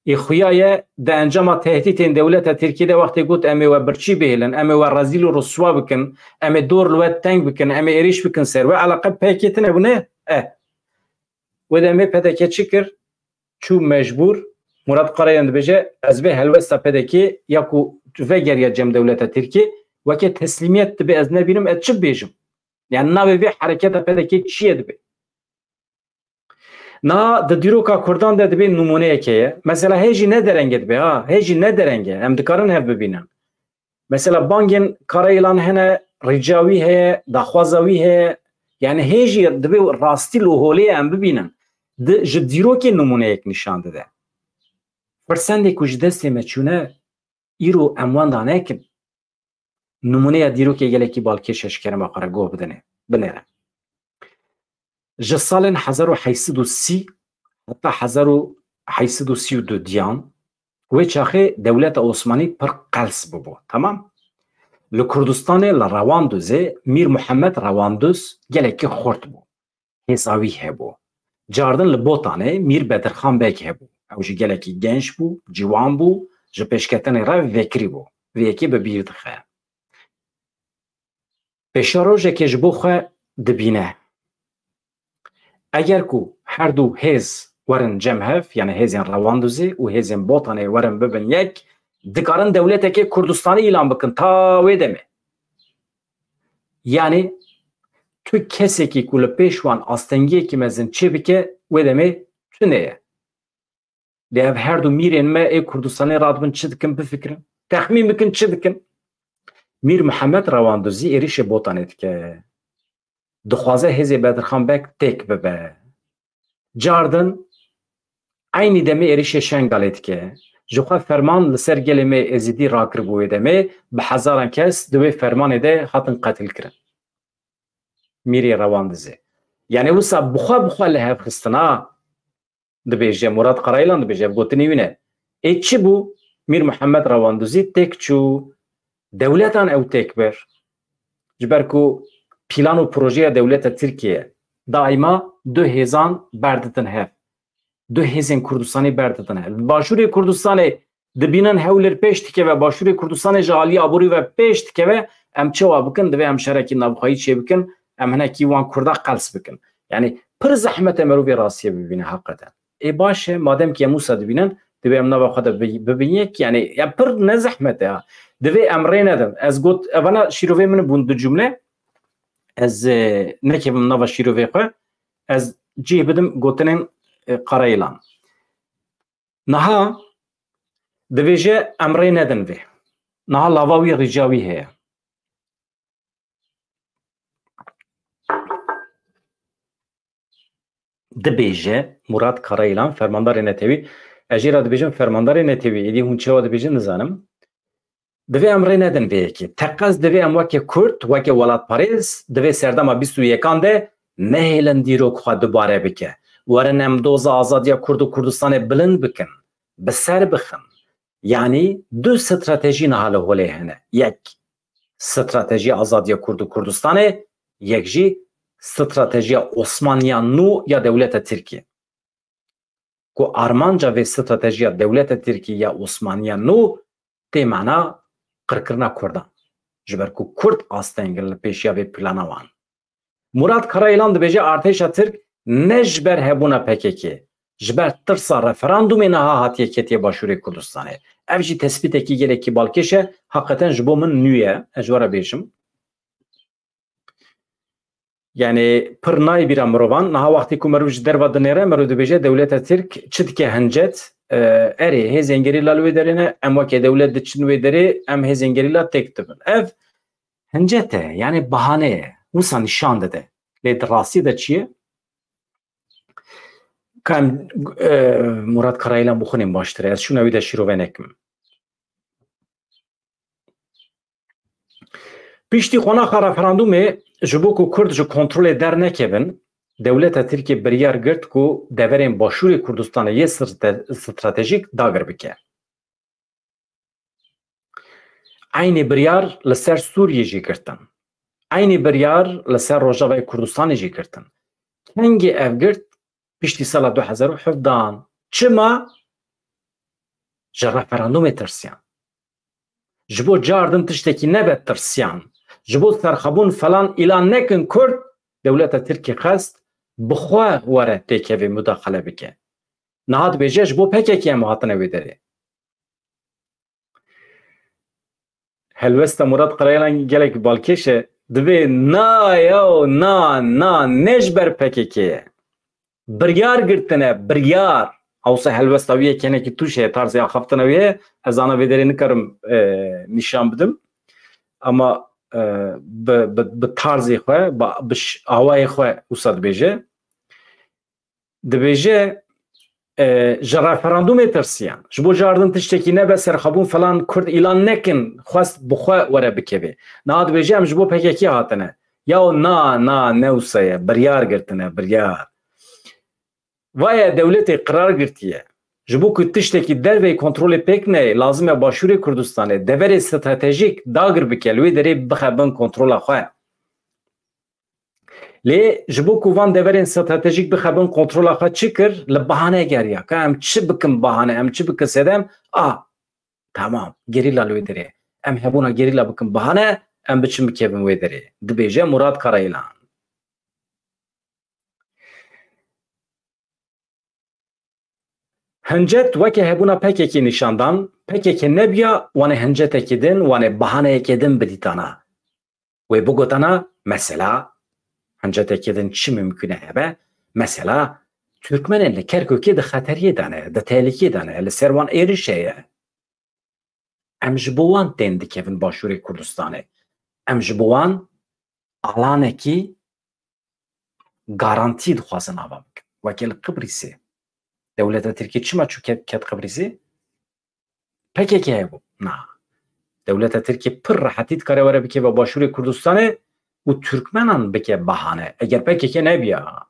Ê xuya ye di encama tehdîtên dewleta Tirkiyê de wextê got em ê we birçî bihêlin, em ê we rezîl û riswa bikin, em ê dor li we teng bikin, em ê êrîş bikin ser we, eleqe P K K tine bûne? E. Wê demê P D K çi kir? Çû mecbûr, Murat Karayilan dibêje, ez vê helwesta P D K ya ku vegeriya cem dewleta Tirkiyê, weke teslîmiyet dibe ez nebînim, ez çi bibêjim? Yani navê vê hereketa P D K çi ye dibe? Na di dîroka Kurdan de dibê nimûneyek heye. Mesela hê jî ne dereng e dibe ha, hê jî ne dereng e. Em dikarin hev bibînin. Mesela bangên Karayilan hene, rica wî heye, daxwaza wî heye. Yani hê jî dibê rastî li holê em bibînin. Di, ji dîrokê nimûneyek nîşan dide. Firsendê ku ji destê me çûne, îro em wenda nekin. Nimûneya dîrokê gelekî balkêş e, ji kerema xwe re goh bidine, binêre. Ji salên hezar û heyt sed û sî heta hezar û heyt sed û sî û du diyan, wê çaxê dewleta Osmanî pir qels bûbû. Temam? Li Kurdistanê, li Rewandûzê Mîr Muhammed Rewandûz gelekî xurt bû. Hêza wî hebû. Cardin li Botanê Mîr Bedirxan Beg hebû. Ew jî gelekî genç bû, ciwan bû, ji pêşketinê re vekirî bû. Vê yekê bi bîr dixe. Pêşerojekê ji bo xwe dibîne. Eger ku her du hêz werin cem hev, yani hêzên Rewandûzê û hêzên Botanê werin bibin yek, dikarin dewletekê Kurdistanî îlan bikin ta wê demê. Yani tu kesekî ku li pêş wan astengiyekî mezin çêbike, wê demê tune ye. Lê ev her du mîrên me ê Kurdistanê radibin çi dikin, bifikirin. Texmîn bikin çi dikin. Mîr Mihemed Rewandûzî êrîşê Botanê dike. Dixwaze hêzê Bedirxan Beg têk bibe. Cardin eynî demê êrîşê Şengalê dike. Ji xwe ferman li ser gelê me Êzidî rakiribû wê demê, bi hezaran kes di wê fermanê de hatin qetilkirin. Mîrê Rewandizê. Yani wisa bi xwe bi xwe li hev xistina, dibêje, Murat Karayilan dibêje, ev gotinê wî ne. Ê çi bû? Mîr Mihemed Rewandizî têk çû, dewletan ew têk bir. Ji ber ku plan û projeya dewleta Tirkiye daîma du hêzan berditin hev. Du hêzên Kurdistanê berditin hev. Li Başûrê Kurdistanê dibînin hewl li pêş dikeve, Başûrê Kurdistanê ji alî aborî ve pêş dikeve, em çawa bikin? Divê em şerekî navxweyî çêbikin, em hinekî wan Kurda qels bikin. Yani pir zehmet e merov vê rastiyê bibîne heqeten. Ê baş e, madem ki em wisa dibînin, divê em nava xwe de bi-, bibin yek, yani ya pir ne zehmet e ha. Divê em rê nedin. Ez got, evana şîrovê min bûn du cumle, ez, e, nekevim nava şîrovê xwe, ez cih bidim gotinên, e, Karayilan. Niha dibêje em rê nedin vê. Niha lava wî, rica wî heye. Dibêje Murat Karayilan, fermandarê netewî. Ez jê re dibêjim fermandarê netewî. Êdî hûn çawa dibêjin nizanim. Divê em rê nedin vê yekê. Teqez divê em weke Kurd, weke welatparêz, divê serdema bîst û yekan de nehêlin dîrok xwe dubare bike. Werin em doza azadiya Kurd û Kurdistanê bilind bikin, bi ser bixin. Yanî du stratejî niha li holê hene. Yek, stratejiya azadiya Kurd û Kurdistanê, yek jî stratejiya Osmaniya nû ya dewleta Tirkiyê. Ku armanca vê stratejiya dewleta Tirkî ya Osmaniya nû tê mana qirkirina Kurdan. Ji ber ku Kurd asteng in li pêşiya vê plana wan. Murat Karayilan dibêje artêşa Tirk ne ji ber hebûna P K K, ji ber tirsa referandumê niha hatiye ketiye Başûrê Kurdistanê. Ev jî tespîtekî gelekî balkêş e, heqeten ji bo min nû ye, ez ji we re bêjim. Yani pir nayê bîra mirovan. Niha wextê ku merov ji derva dinêre, merov dibêje dewleta Tirk çi dike hincet? E, erê, hêzên gerîla li wê derê ne, em weke dewlet diçin wê derê, em hêzên gerîla têk dibin. Ev hincet e, yani bahane ye. Wisa nîşan dide. Lê di rastî de çi ye? Ka em, e, Murat Karayilan bixwînin baştir e. Ez şûna wî de şîrove nekim. Piştî qonaxa referandumê, ji bo ku Kurd ji kontrolê dernekevin, dewleta Tirkiyê biryar girt ku deverên Başûrê Kurdistanê yê strate-, stratejîk dagir bike. Eynî biryar li ser Sûriyê jî girtin. Eynî biryar li ser Rojavayê Kurdistanê jî girtin. Kengê ev girt? Piştî sala du hezar û hevdehan. Çima? Ji referandûmê tirsiyan. Ji bo cardin tiştekî nebe tirsiyan. Ji bo serxwebûn falan îlan nekin Kurd, dewleta Tirkî xwest bi xwe were pêkevê mudaxele bike. Niha dibêje ji bo P K K em hatine wê derê. Helwesta Murat Karayalan gelek balkêş e. Dibê na yaw, na, na, ne ji ber P K K ye. Biryar girtine, biryar. Ewsa helwesta wî yek hinekî tûj heye, tarzê axaftina wî heye. Ez ana vê derê nikarim, e, nîşan bidim. Ama, e, bi, bi, bi tarzê xwe, bi, bi ş-, awayê xwe wisa dibêje. Dibêje, e, ji referandûmê tirsiyan. Ji bo cardin tiştekî nebe, serxwebûn falan Kurd îlan nekin, xwest bi xwe were bikevê. Niha dibêje em ji bo P K K hatine. Yaw na, na, ne wisa ye, biryar girtine, biryar. Vaye dewletê qirar girtiye. Ji bo ku tiştekî derveyî kontrolê pêk neyê, lazim e Başûrê Kurdistanê deverê stratejîk dagir bike, li wê derê bixe bin kontrola xwe. Lê ji bo ku van deverên stratejîk bixe bin kontrola xwe çi kir? Li bahane geriya. Ka em çi bikin bahane, em çi bikin sedem? A, tamam, gerîla li wê derê. Em hebûna gerîla bikin bahane, em biçin bikevin wê derê. Dibêje Murat Karayilan. Hincet weke hebûna P K K nîşan dan, P K K nebiya, wane hincetekê din, wane bahaneyekê din bidîtana. Wê bigotana, mesela, hincetekê din çi mimkûne hebe? Mesela, Türkmenên li Kerkûkê di xeteriyê de ne, di tehlikê de ne, li ser wan êrîş heye. Em ji bo wan tên dikevin Başûrê Kurdistanê. Em ji bo wan alanekî garantî dixwazin ava bikin. Wekî li Qibrîsê. Dewleta Tirkî çima çû ket, ket Qibrîsê? P K K hebû. Na. Dewleta Tirkî pir rehetî dikare were bikeve Başûrê Kurdistanê û Türkmenan bike bahane. Eger P K K nebiya.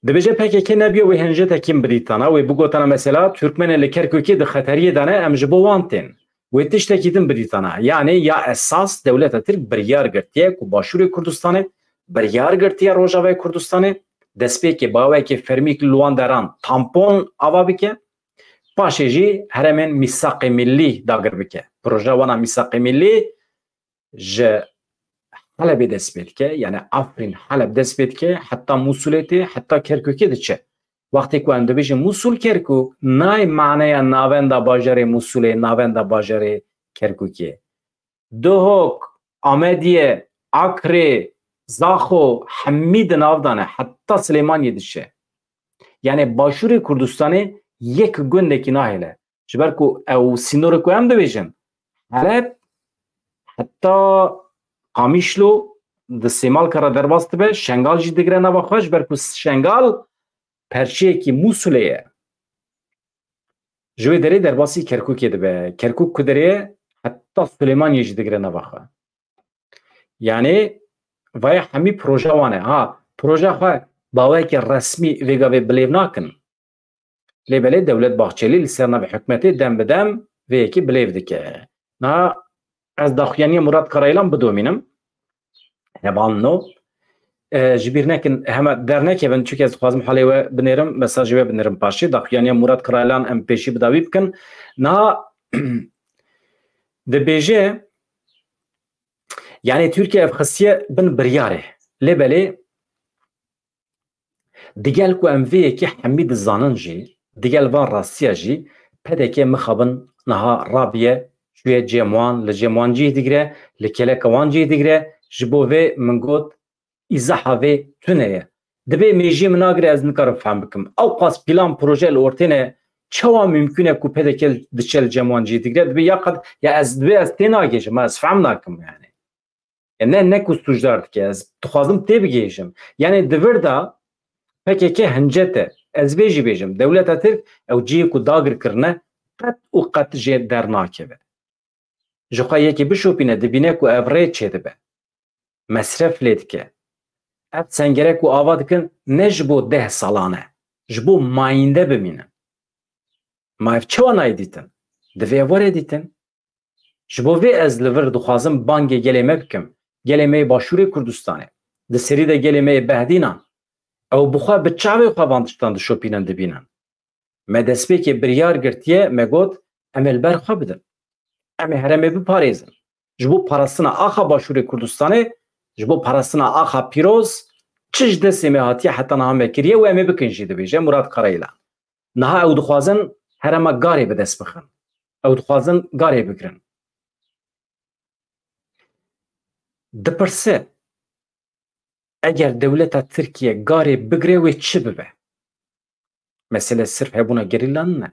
Dibêje P K K nebiya wê hincetekî bidîtana, wê bigotana mesela Türkmenê li Kerkûkê di xeteriyê de ne, em ji bo wan tên. Wê tiştekî din bidîtana. Yanî ya esas dewleta Tirk biryar girtiye ku Başûrê Kurdistanê, biryar girtiye Rojavayê Kurdistanê, destpêkê bi awayekî fermî li wan deran tampon ava bike, paşê jî herêmên Mîsaqê Millî dagir bike. Projeya wana Mîsaqê Millî ji Helebê dest pê dike, yani Afrîn, Heleb dest pê dike, heta Mûsulê tê, heta Kerkûkê diçe. Wextê ku em dibêjin Mûsul Kerkûk, nayê maneya navenda bajarê Mûsulê, navenda bajarê Kerkûkê. Duhok, Amediye, Akrê, Zaxo, hemî di nav de ne, heta Silêmaniyê diçe. Yani Başûrê Kurdistanê yek gundekî nahêle. Ji ber ku ew sînorê ku em dibêjin, Heleb heta Qamişlo di Sêmalka re derbas dibe, Şengal jî digire nava xwe, ji ber ku Şengal perçeyekî Mûsulê ye. Ji wê derê derbasî Kerkûkê dibe. Kerkûk ku derê ye, heta Silêmaniyê jî digire nava xwe. Yani, vaya hemî proje wan e. Ha, proje xwe bi awayekî resmî vê gavê bilêv nakin. Lê belê Dewlet Bahçelî li ser navê hikûmetê dem bi dem vê yekê bilêv dike. Niha ez daxuyaniya Murat Karayilan bidomînim. Hevalno. E, ji bîr nekin, hema dernekevin, çunke ez dixwazim halê we binêrim, mesajê we binêrim paşê. Daxuyaniya Murat Karayilan em pêşî bi dawî bikin. Niha dibêje, yani Tirkiye ev xistiye bin biryarê. Lê belê Digel ku em vê yekê hemî dizanin jî, digel van rastiya jî, P D K mixabin niha rabiye, çûye cem wan, li cem wan cih digire, li keleka wan cih digire, ji bo vê min got, îzaha vê tune ye. Dibê mêjiyê min nagire, ez nikarim fehm bikim. Ewqas plan proje li ortê ne, çawa mimkûn e ku P D K diçe li cem wan cih digire? Dibê ya qet, ya ez, dibê ez tê nagêjim, ez fehm nakim yani. Ya ne, ne ku sûcdar dike, ez dixwazim tê bigihêjim. Yani di vir de P K K hincet e. Ez vê jî bêjim, dewleta Tirk ew cihê ku dagir kirine qet û qet jê dernakeve. Ji xwe yekê bişopîne, dibîne ku ev rê çêdibe. Mesref lê dike. Ev sengere ku ava dikin ne ji bo deh salan e, ji bo mayînde bimînin. Ma ev çawa nayê dîtin? Divê ev were dîtin. Ji bo vê ez li vir dixwazim bangê gelê me bikim. Gelê me yê Başûrê Kurdistanê, di serî de gelê me yê Behdînan, ew bi xwe bi çavê xwe van tiştan dişopînin, dibînin. Me destpêkê biryar girtiye, me got, em ê li ber xwe bidin. Em ê herêmê biparêzin. Ji bo parastina axa Başûrê Kurdistanê, ji bo parastina axa pîroz, çi ji destê me hatiye heta niha me kiriye û em ê bikin jî, dibêje Murat Karayilan. Niha ew dixwazin herêma Garê bi dest bixin. Ew dixwazin Garê bigirin. Dipirse, eger dewleta Tirkiye Garê bigire, wê çi bibe? Mesele sirf hebûna gerîlan ne.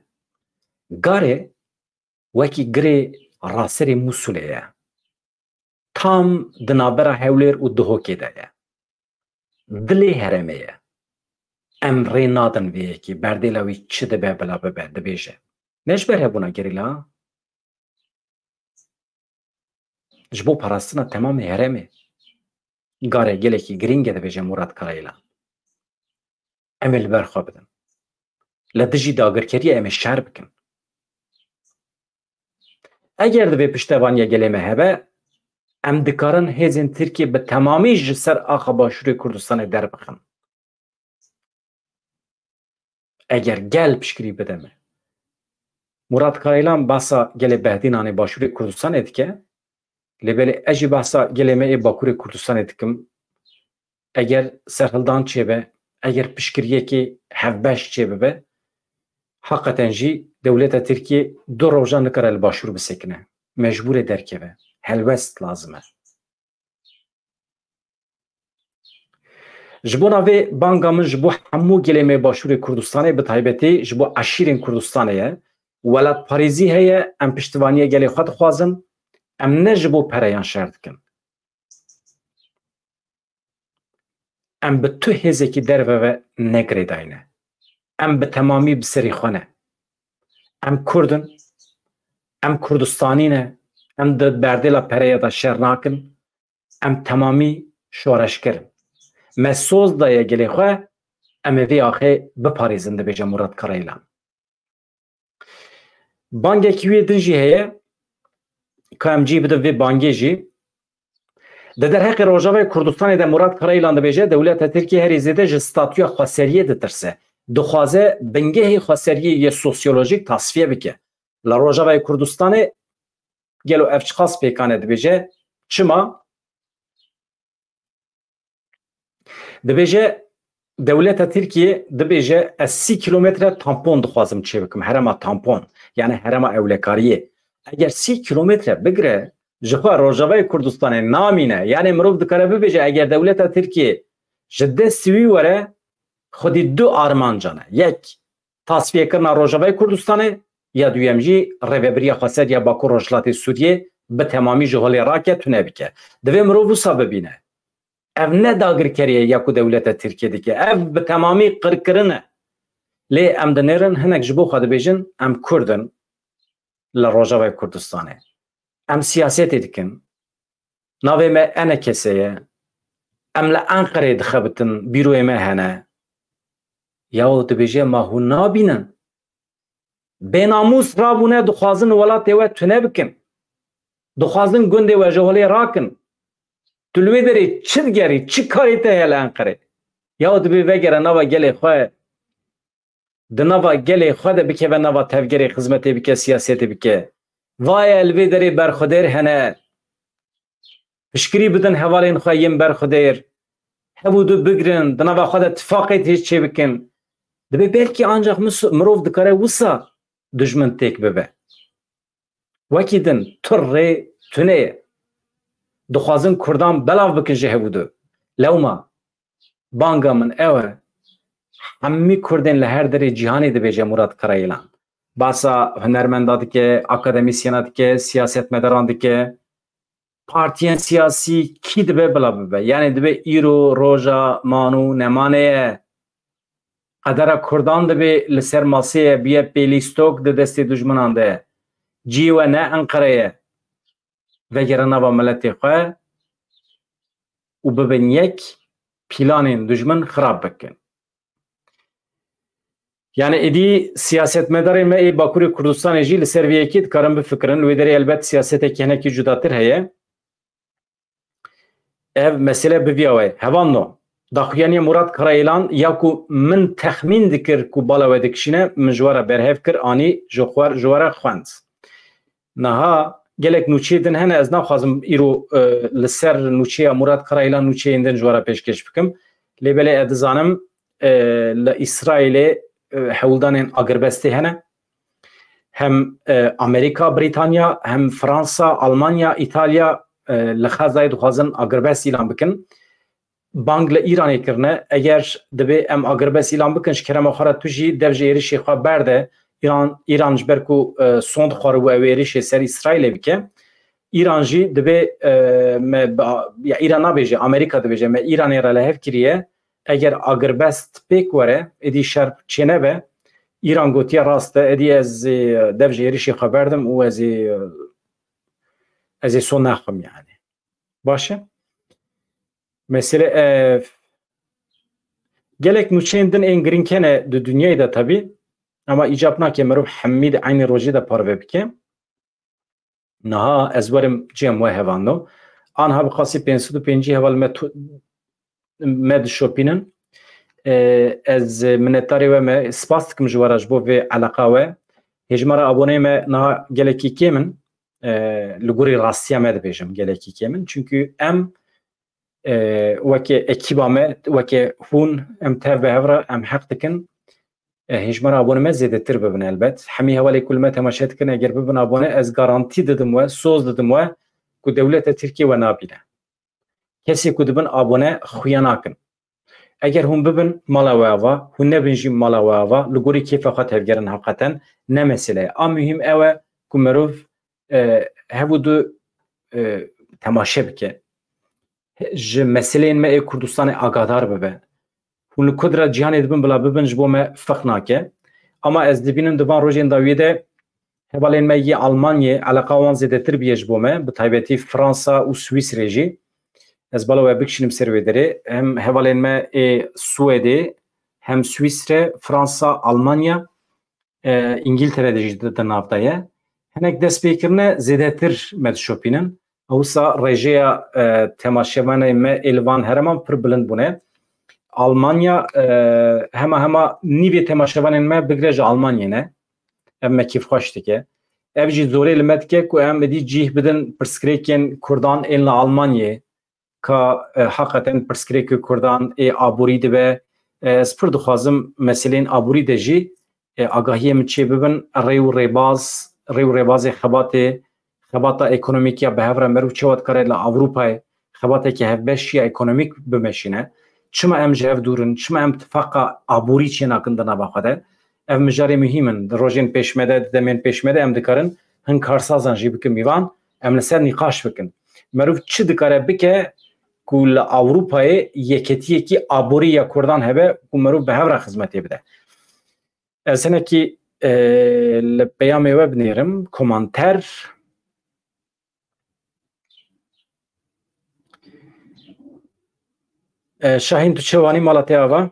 Garê wekî girê raserê Mûsulê ye. Tam di navbera Hewlêr û Duhokê de ye. Dilê herêmê ye. Em rê nadin vê yekê, berdêla wî çi dibe bila bibe, dibêje. Ne ji ber hebûna gerîla, ji bo parastina temamê herêmê. Garê gelekî girîng e, dibêje Murat Karayilan. Em ê li ber xwe bidin. Li dijî dagirkeriyê em ê şer bikin. Eger divê piştevaniya gelê me hebe, em dikarin hêzên Tirkiyê bi temamî ji ser axa Başûrê Kurdistanê derbixin. Eger gel piştgirî bide me. Murat Karayilan behsa gelê Behdînanê Başûrê Kurdistanê dike, lê belê ez jî behsa gelê me ê Bakurê Kurdistanê dikim. Eger serhildan çêbe, eger piştgiriyekê hevbeş çêbibe, heqeten jî dewleta Tirkiyê du rojan nikare li Başûr bisekine. Mecbûr e derkeve. Helwest lazim e. Ji bona vê banga min ji bo hemû gelê me Başûrê Kurdistanê, bi taybetî ji bo eşîrên Kurdistanê ye. Welatparêzî heye, em piştivaniyê gelê xwe dixwazin. Em ne ji bo pereyan şer dikin. Em bi tu hêzekî derve ve ne girêdayî ne. Em bi temamî bi serî xwe ne. Em Kurd in, em Kurdistanî ne, em di berdêla pereya de şer nakin, em temamî şoreşger in. Me soz daye gelê xwe, em ê vê axê biparêzin, dibêje Murat Karayilan. Bangekî wê din jî heye, ka em cî bidin vê bangê jî. Di derheqê Rojavayê Kurdistanê de Murat Karayilan dibêje, dewleta Tirkiyê herî zêde ji statûya xweseriyê ditirse. Dixwaze bingehê xweseriyê yê sosyolojîk tasfiye bike. Li Rojavayê Kurdistanê gelo ev çiqas pêkan e, dibêje? Çima? Dibêje, dewleta Tirkiyê dibêje, ez sî kîlometre tampon dixwazim çêbikim, herêma tampon, yani herêma ewlekariyê. Eger sî kîlometre bigire, ji xwe Rojavayê Kurdistanê namîne. Yani mirov dikare bibêje, eger dewleta Tirkiyê ji destê wî were, xwedî du armancan e. Yek, tasfiyekirina Rojavayê Kurdistanê, ya duyem jî rêvebiriya xweser ya Bakur Rojhilatê Sûriyê bi temamî ji holê rake, tune bike. Divê mirov wisa bibîne. Ev ne dagirkerî ye ya ku dewleta Tirkiyê dike. Ev bi temamî qirkirin e. Lê em dinêrin, hinek ji bo xwe dibêjin, em Kurd in li Rojavayê Kurdistanê. Em siyasetê dikin. Navê me Enekese ye. Em li Enqerê dixebitin, bîroyê me hene. Yaw dibêje, ma hûn nabînin? Bênamûs rabûne, dixwazin welatê we tune bikin. Dixwazin gundê we ji holê rakin. Tu li wê derê çi digerî? Çi karê te heye li Enqerê? Yaw dibê vegere nava gelê xwe. Di nava gelê xwe de bikeve nava tevgerê, xizmetê bike, siyasetê bike. Vaye li vê derê berxwedêr hene. Piştgirî bidin hevalên xwe yên berxwedêr. Hev û du bigrin, di nava xwe de tifaqê tê çêbikin. Dibê belkî ancaq mis-, mirov dikare wisa dijmin têk bibe. Wekî din tu rê tune ye. Dixwazin Kurdan belav bikin ji hev û du. Lewma banga min ew e, hemî Kurdên li her derê cîhanê dibêje Murat Karayilan. Basa hunermenda dike, akademîsyena dike, siyasetmedaran dike. Partiyên siyasî kî dibe bila bibe. Yani dibe îro roja man û nemanê ye. Qedera Kurdan dibe li ser masê ye, biye pêlîstok di destê dijminan de. Cî we ne Enqere ye. Vegere nava miletê xwe û bibin yek, pîlanên dijmin xirab bikin. Yani êdî siyasetmedarê me ê Bakurê Kurdistanê jî li ser vê yekê dikarin bifikirin. Li wê derê elbet siyasetekî hinekî cudatir heye. Ev mesele bi viya we. Hevalno, daxuyaniya Murat Karayilan ya ku min texmîn dikir ku bala we dikişîne, min ji we re berhev kir, anî ji xwe, ji we re xwend. Niha gelek nûçeyê din hene, ez naxwazim îro, e, li ser nûçeya Murat Karayilan nûçeyên din ji we re pêşkêş bikim. Lê belê ez dizanim, e, li Îsraîlê, e, hewldanên agirbestê hene. Hem, e, Amerîka, Brîtanya, hem Fransa, Almanya, Îtalya, e, li Xezayê dixwazin agirbest îlan bikin. Bang li Îranê kirine, eger dibê em agirbest îlan bikin, ji kerema xwe re tu jî dev ji êrişê xwe berde. Îran, Îran ji ber ku, e, sond xwaribû ew êrişê ser Îsraîlê bike. Îran jî dibê, e, me bi, ya Îran nabêje, Amerîka dibêje, me Îranê re li hev kiriye. Eger agirbest pêk were, êdî şer çênebe, Îran gotiye rast e, êdî ez ê dev ji êrişê xwe berdim û ez ê, ez ê son naxwim yani. Baş e? Mesele ev. Gelek nûçeyên din ên girîng hene di dinyayê de tabî. Ama îcab nake merov hemî di eynî rojê de parve bike. Niha ez werim cem we hevalno. Anha bi qasî pênc sed û pêncî heval me tu-, me dişopînin. E, ez minetdarê we me, spas dikim ji we re ji bo vê eleqa we. Hêjmara aboneyê me niha gelekî kêm in. E, li gorî rastiya me dibêjim gelekî kêm in. Çunkî em, e, weke ekîba me, weke hûn, em tev bi hev re, em heq dikin, e, hêjmara abone me zêdetir bibin elbet. Hemî hevalê ku li me temaşe dikin, eger bibin abone, ez garantî didim we, soz didim we ku dewleta Tirkiyê we nabîne. Kesê ku dibin abone xuya nakin. Eger hûn bibin mala we ava, hûn nebin jî mala we ava, li gorî kêfa xwe tevgerin heqeten, ne mesele ye. A muhîm ew e ku merov, e, hev û du, e, temaşe bike. Ji meseleyên me ê Kurdistanê agahdar bibe. Hûn li ku dire cîhanê dibin bila bibin ji bo me ferq nake. Ama ez dibînim di van rojên dawiyê de hevalên me yê Almanyê eleqa wan zêdetir biye ji bo me, bi taybetî Fransa û Swîsrê jî. Ez bala we bikişînim ser wê derê. Hem hevalên me ê Swêdê, hem Swîsre, Fransa, Almanya, e, Îngiltere de jî di, di nav de ye. Hinek destpêkirine zêdetir me dişopînin. Ewsa rêjeya, e, temaşevanên me ê li van herêman pir bilind bûne. Almanya, e, hema hema nîvê temaşevanên me bigire ji Almanyê ne. Ev me kêfxweş dike. Ev jî zorê li me dike ku em êdî cih bidin pirsgirêkên Kurdan ên li Almanyê. Ka, e, heqeten pirsgirêkê Kurdan ê aborî dibe. E, ez pir dixwazim meseleyên aborî de jî, e, agahiyê min çêbibin, rê û rêbaz, rê û rêbazê xebatê, xebata ekonomîk ya bi hev re merû çawa dikare li Ewropayê xebateke hevbeş ya ekonomîk bimeşîne. Çima em ji hev dûr in? Çima em tifaqa aborî çênakin di nava xwe de? Ev mijarê muhîm in. Di rojên pêş me de, di demên pêş me de em dikarin hin karsazan jî bikin mîvan, em li ser nîqaş bikin. Merov çi dikare bike ku li Ewropayê yeketiyekî aborî ya Kurdan hebe ku merov bi hev re xizmetê bide? Ez hinekî, e, li peyamê we binêrim, komanter. E, Şahîn, tu çi wanî, mala te ava?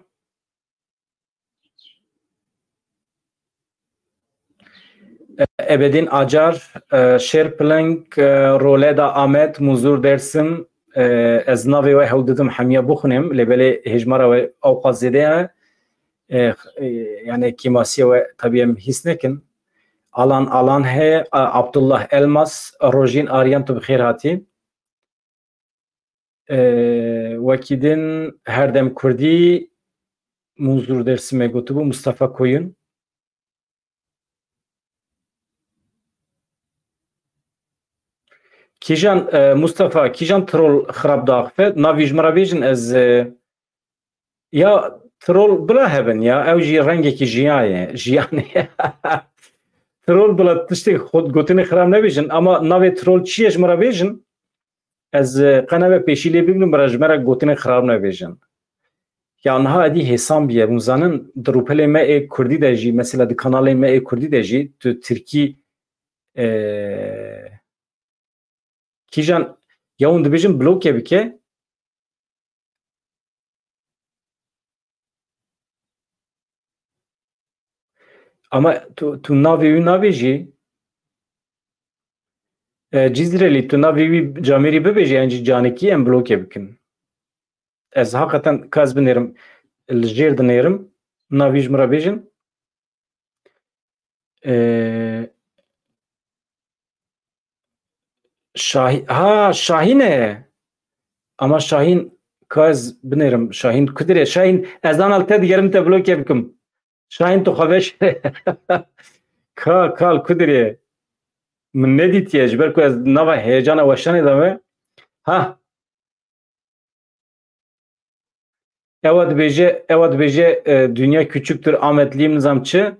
Ebedîn Acar, e, Şêrpiling, e, Roleda Amed, Muzur Dersim, e, ez navê we hewl didim hemiya bixwînim, lê belê hêjmara we ewqas zêde ye. E, e, yani kêmasiya we tabî em hîs nekin. Alan Alan heye, e, Abdullah Elmas, Rojîn Aryan, tu bi xêr hatî. E, wekî din her dem Kurdî, Muzur Dersimê gotibû, Mustafa Koyun. Kîjan, e, Mustafa, kîjan troll xirab diaxife? Navî ji min re bêjin, ez, e, ya troll bila hebin ya, ew jî rengekî jiya ye, jiyanê ye. Troll bila tiştê xwe gotinê xirab nebêjin, ama navê troll çi ye ji min re bêjin? Ez, e, qe nebe pêşî lê bigrim, bira ji me re gotinê xirab nebêjin. Ya niha êdî hêsan bûye, hûn zanin, di rûpelê me ê Kurdî de jî, mesela di kanalê me ê Kurdî de jî, tu Tirkî, e, kîjan, ya hûn dibêjin bloke bike, ama tu, tu navê wî nabêjî. E, Cizrelî, tu navê wî camêrî bibêje, yan jî canikî em blokê bikin. Ez haqeten ka ez binêrim, li jêr dinêrim, navî ji min re bêjin. E, Şahî-, ha, Şahîn e. Ama Şahîn, ka ez binêrim, Şahîn kudirê? Şahîn, ez ana li te digerim te blokê bikim. Şahîn, tu xwe veş. Ka, kal kudirê? Min nedîtiye, ji ber ku ez nava heyecana weşanê de me. Ha. Ewa dibêje, ewa dibêje, e, dünya küçüktür, Ahmet Lim nizam çi.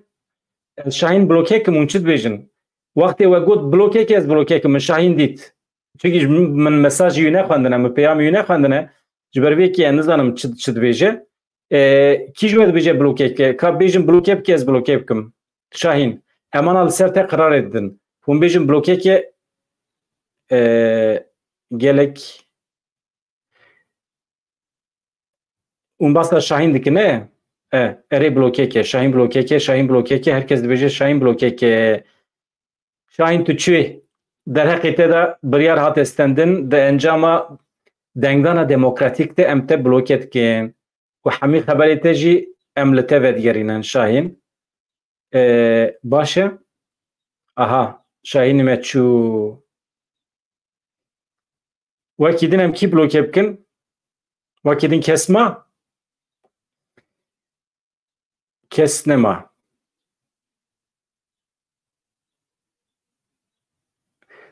Ez Şahîn blokê kim, hûn çi dibêjin? Wextê we got blokê ke, ez blokê kim, min Şahîn dît. Çikî ji min, min mesajî wî nexwendine, min peyamî wî nexwendine. Ji ber vê yekê ez nizanim çi, çi dibêje. E, kî ji we dibêje blokê ke? Ka bêjin blokê bike, ez blokê bikim. Şahîn, em ana li ser te qirarê didin. Hûn bêjin blokê ke, e, gelek hûn basa Şahîn dikin, ne? E, erê blokê ke, Şahîn blokê ke, Şahîn blokê ke, herkes dibêje Şahîn blokê ke. Şahîn, tu çi? Derheqê te de biryar hate stendin, di encama dengdana demokratîk de em te bloke dikin. Ku hemî xeberê te jî em li te vedigerînin, Şahîn. E, baş e. Aha, Şahînî me çû. Wekî din em kî bloke bikin? Wekî din kes ma? Kes nema.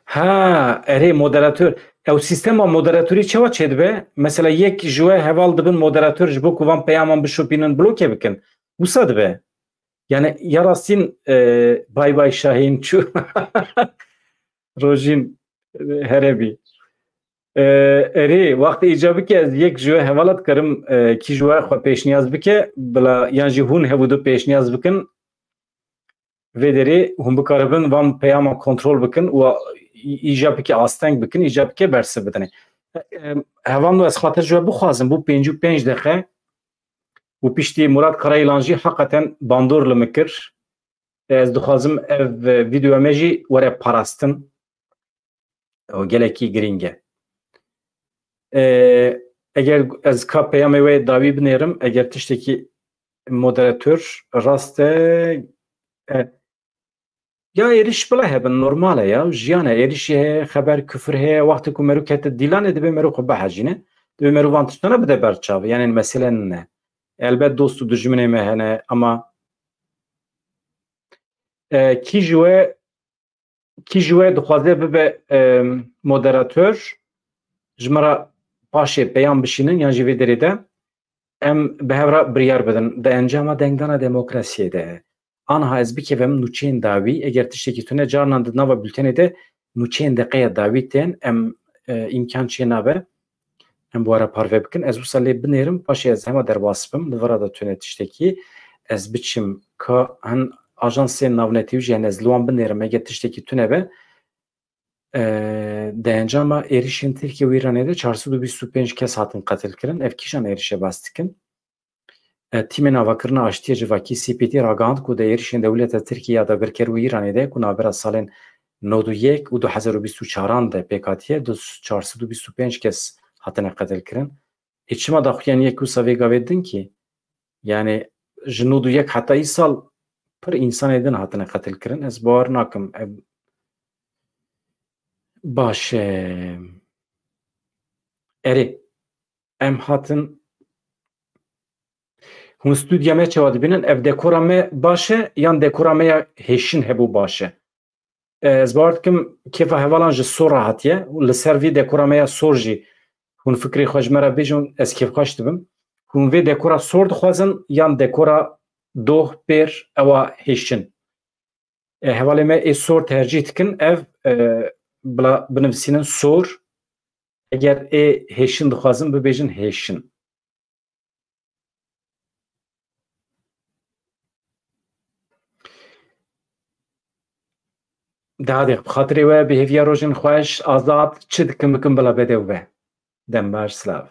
Ha, erê, moderator. Ew sîstema moderatorî çawa çêdibe? Mesela yek ji we heval dibin moderator ji bo ku van peyaman bişopînin, bloke bikin. Wisa dibe. Yani ya rastîn, e, bay bay Şahîn çû. Rojîn, e, here bî. E, erê, wextê îca bike, ez yek ji we hevala dikarim, e, kî ji we xwe pêşniyaz bike, bila yan jî hûn hev û du pêşniyaz bikin. Vê derê hûn bikaribin van peyama kontrol bikin û î-, îca bike asteng bikin, îca bike bersiv bidinê. E, e, hevalno, ez xatir ji we bixwazim, bû pêncî û pênc deqe û piştî Murat Karayilan jî heqeten bandor li min kir. Ez dixwazim ev, e, vîdeoya me jî were parastin. O gelekî girîng e. E, eger ez ka peyamê wê dawî binêrim, eger tiştekî moderator rast e, e, ya êriş bila hebin, normal e ya, jiyan e, êrişî heye, xeber, kufir heye, wextê ku mero kete dîlanê, divê mero xwe bihejîne, divê mero van tiştana bide ber çav, yani mesele nine. Elbet dost û dijminê me hene, ama, e, kî ji we, kî ji we dixwaze bibe, e, moderator, ji me re paşê peyam bişînin yan jî vê derê de em bi hev re biryar bidin. Di encama dengdana demokrasiyê de, anha ez bikevim nûçeyên dawî, eger tiştekî tune, carinan di nava bultenê de nûçeyên deqeya dawî tên, em, e, îmkan çê nabe em bi we re parve bikin. Ez wisa lê binêrim, paşê ez hema derbas bim, li vira de tune tiştekî, ez biçim ka hin ajansên navnetewî jî hene, ez li wan binêrim, eger tiştekî tune be, e, di encama êrişên Tirkiye û Îranê de çar sed û bîst û pênc kes hatin qetilkirin. Ev kîjan êrişe bas dikin? E, tîmên avakirina aştiyê civakî, C P T, ragihand ku di êrişên dewleta Tirkiye ya dagirker û Îranê de ku navbera salên nod û yek û du hezar û bîst û çaran de pêk hatiye, du, çar sed û bîst û pênc kes hatine qetilkirin. Ê çima daxuyan yek wisa vê gavê din kî? Yani ji nod û yek heta îsal pir însanê din hatine qetilkirin. Ez bawer nakim. Em, baş e. Erê, em hatin. Hûn stûdya me çawa dibînin? Ev dekora me baş e yan dekora me ya hêşin hebû baş e? E, ez bawer dikim kêfa hevalan ji sor re hatiye û li ser vî dekora me ya sor jî hûn fikrê xwe ji me re bêjin, ez kêfxweş dibim. Hûn vê dekora sor dixwazin yan dekora doh, pêr, ewa hêşin? E, hevalê me ê sor tercîh dikin, ev, e, bila binivîsînin sor. Eger ê hêşin dixwazin, bibêjin hêşin. Dadê, bi xatirê we, bi hêviya rojên xweş, azad, çi dikim bikim bila bedew be. Dem baş, silav.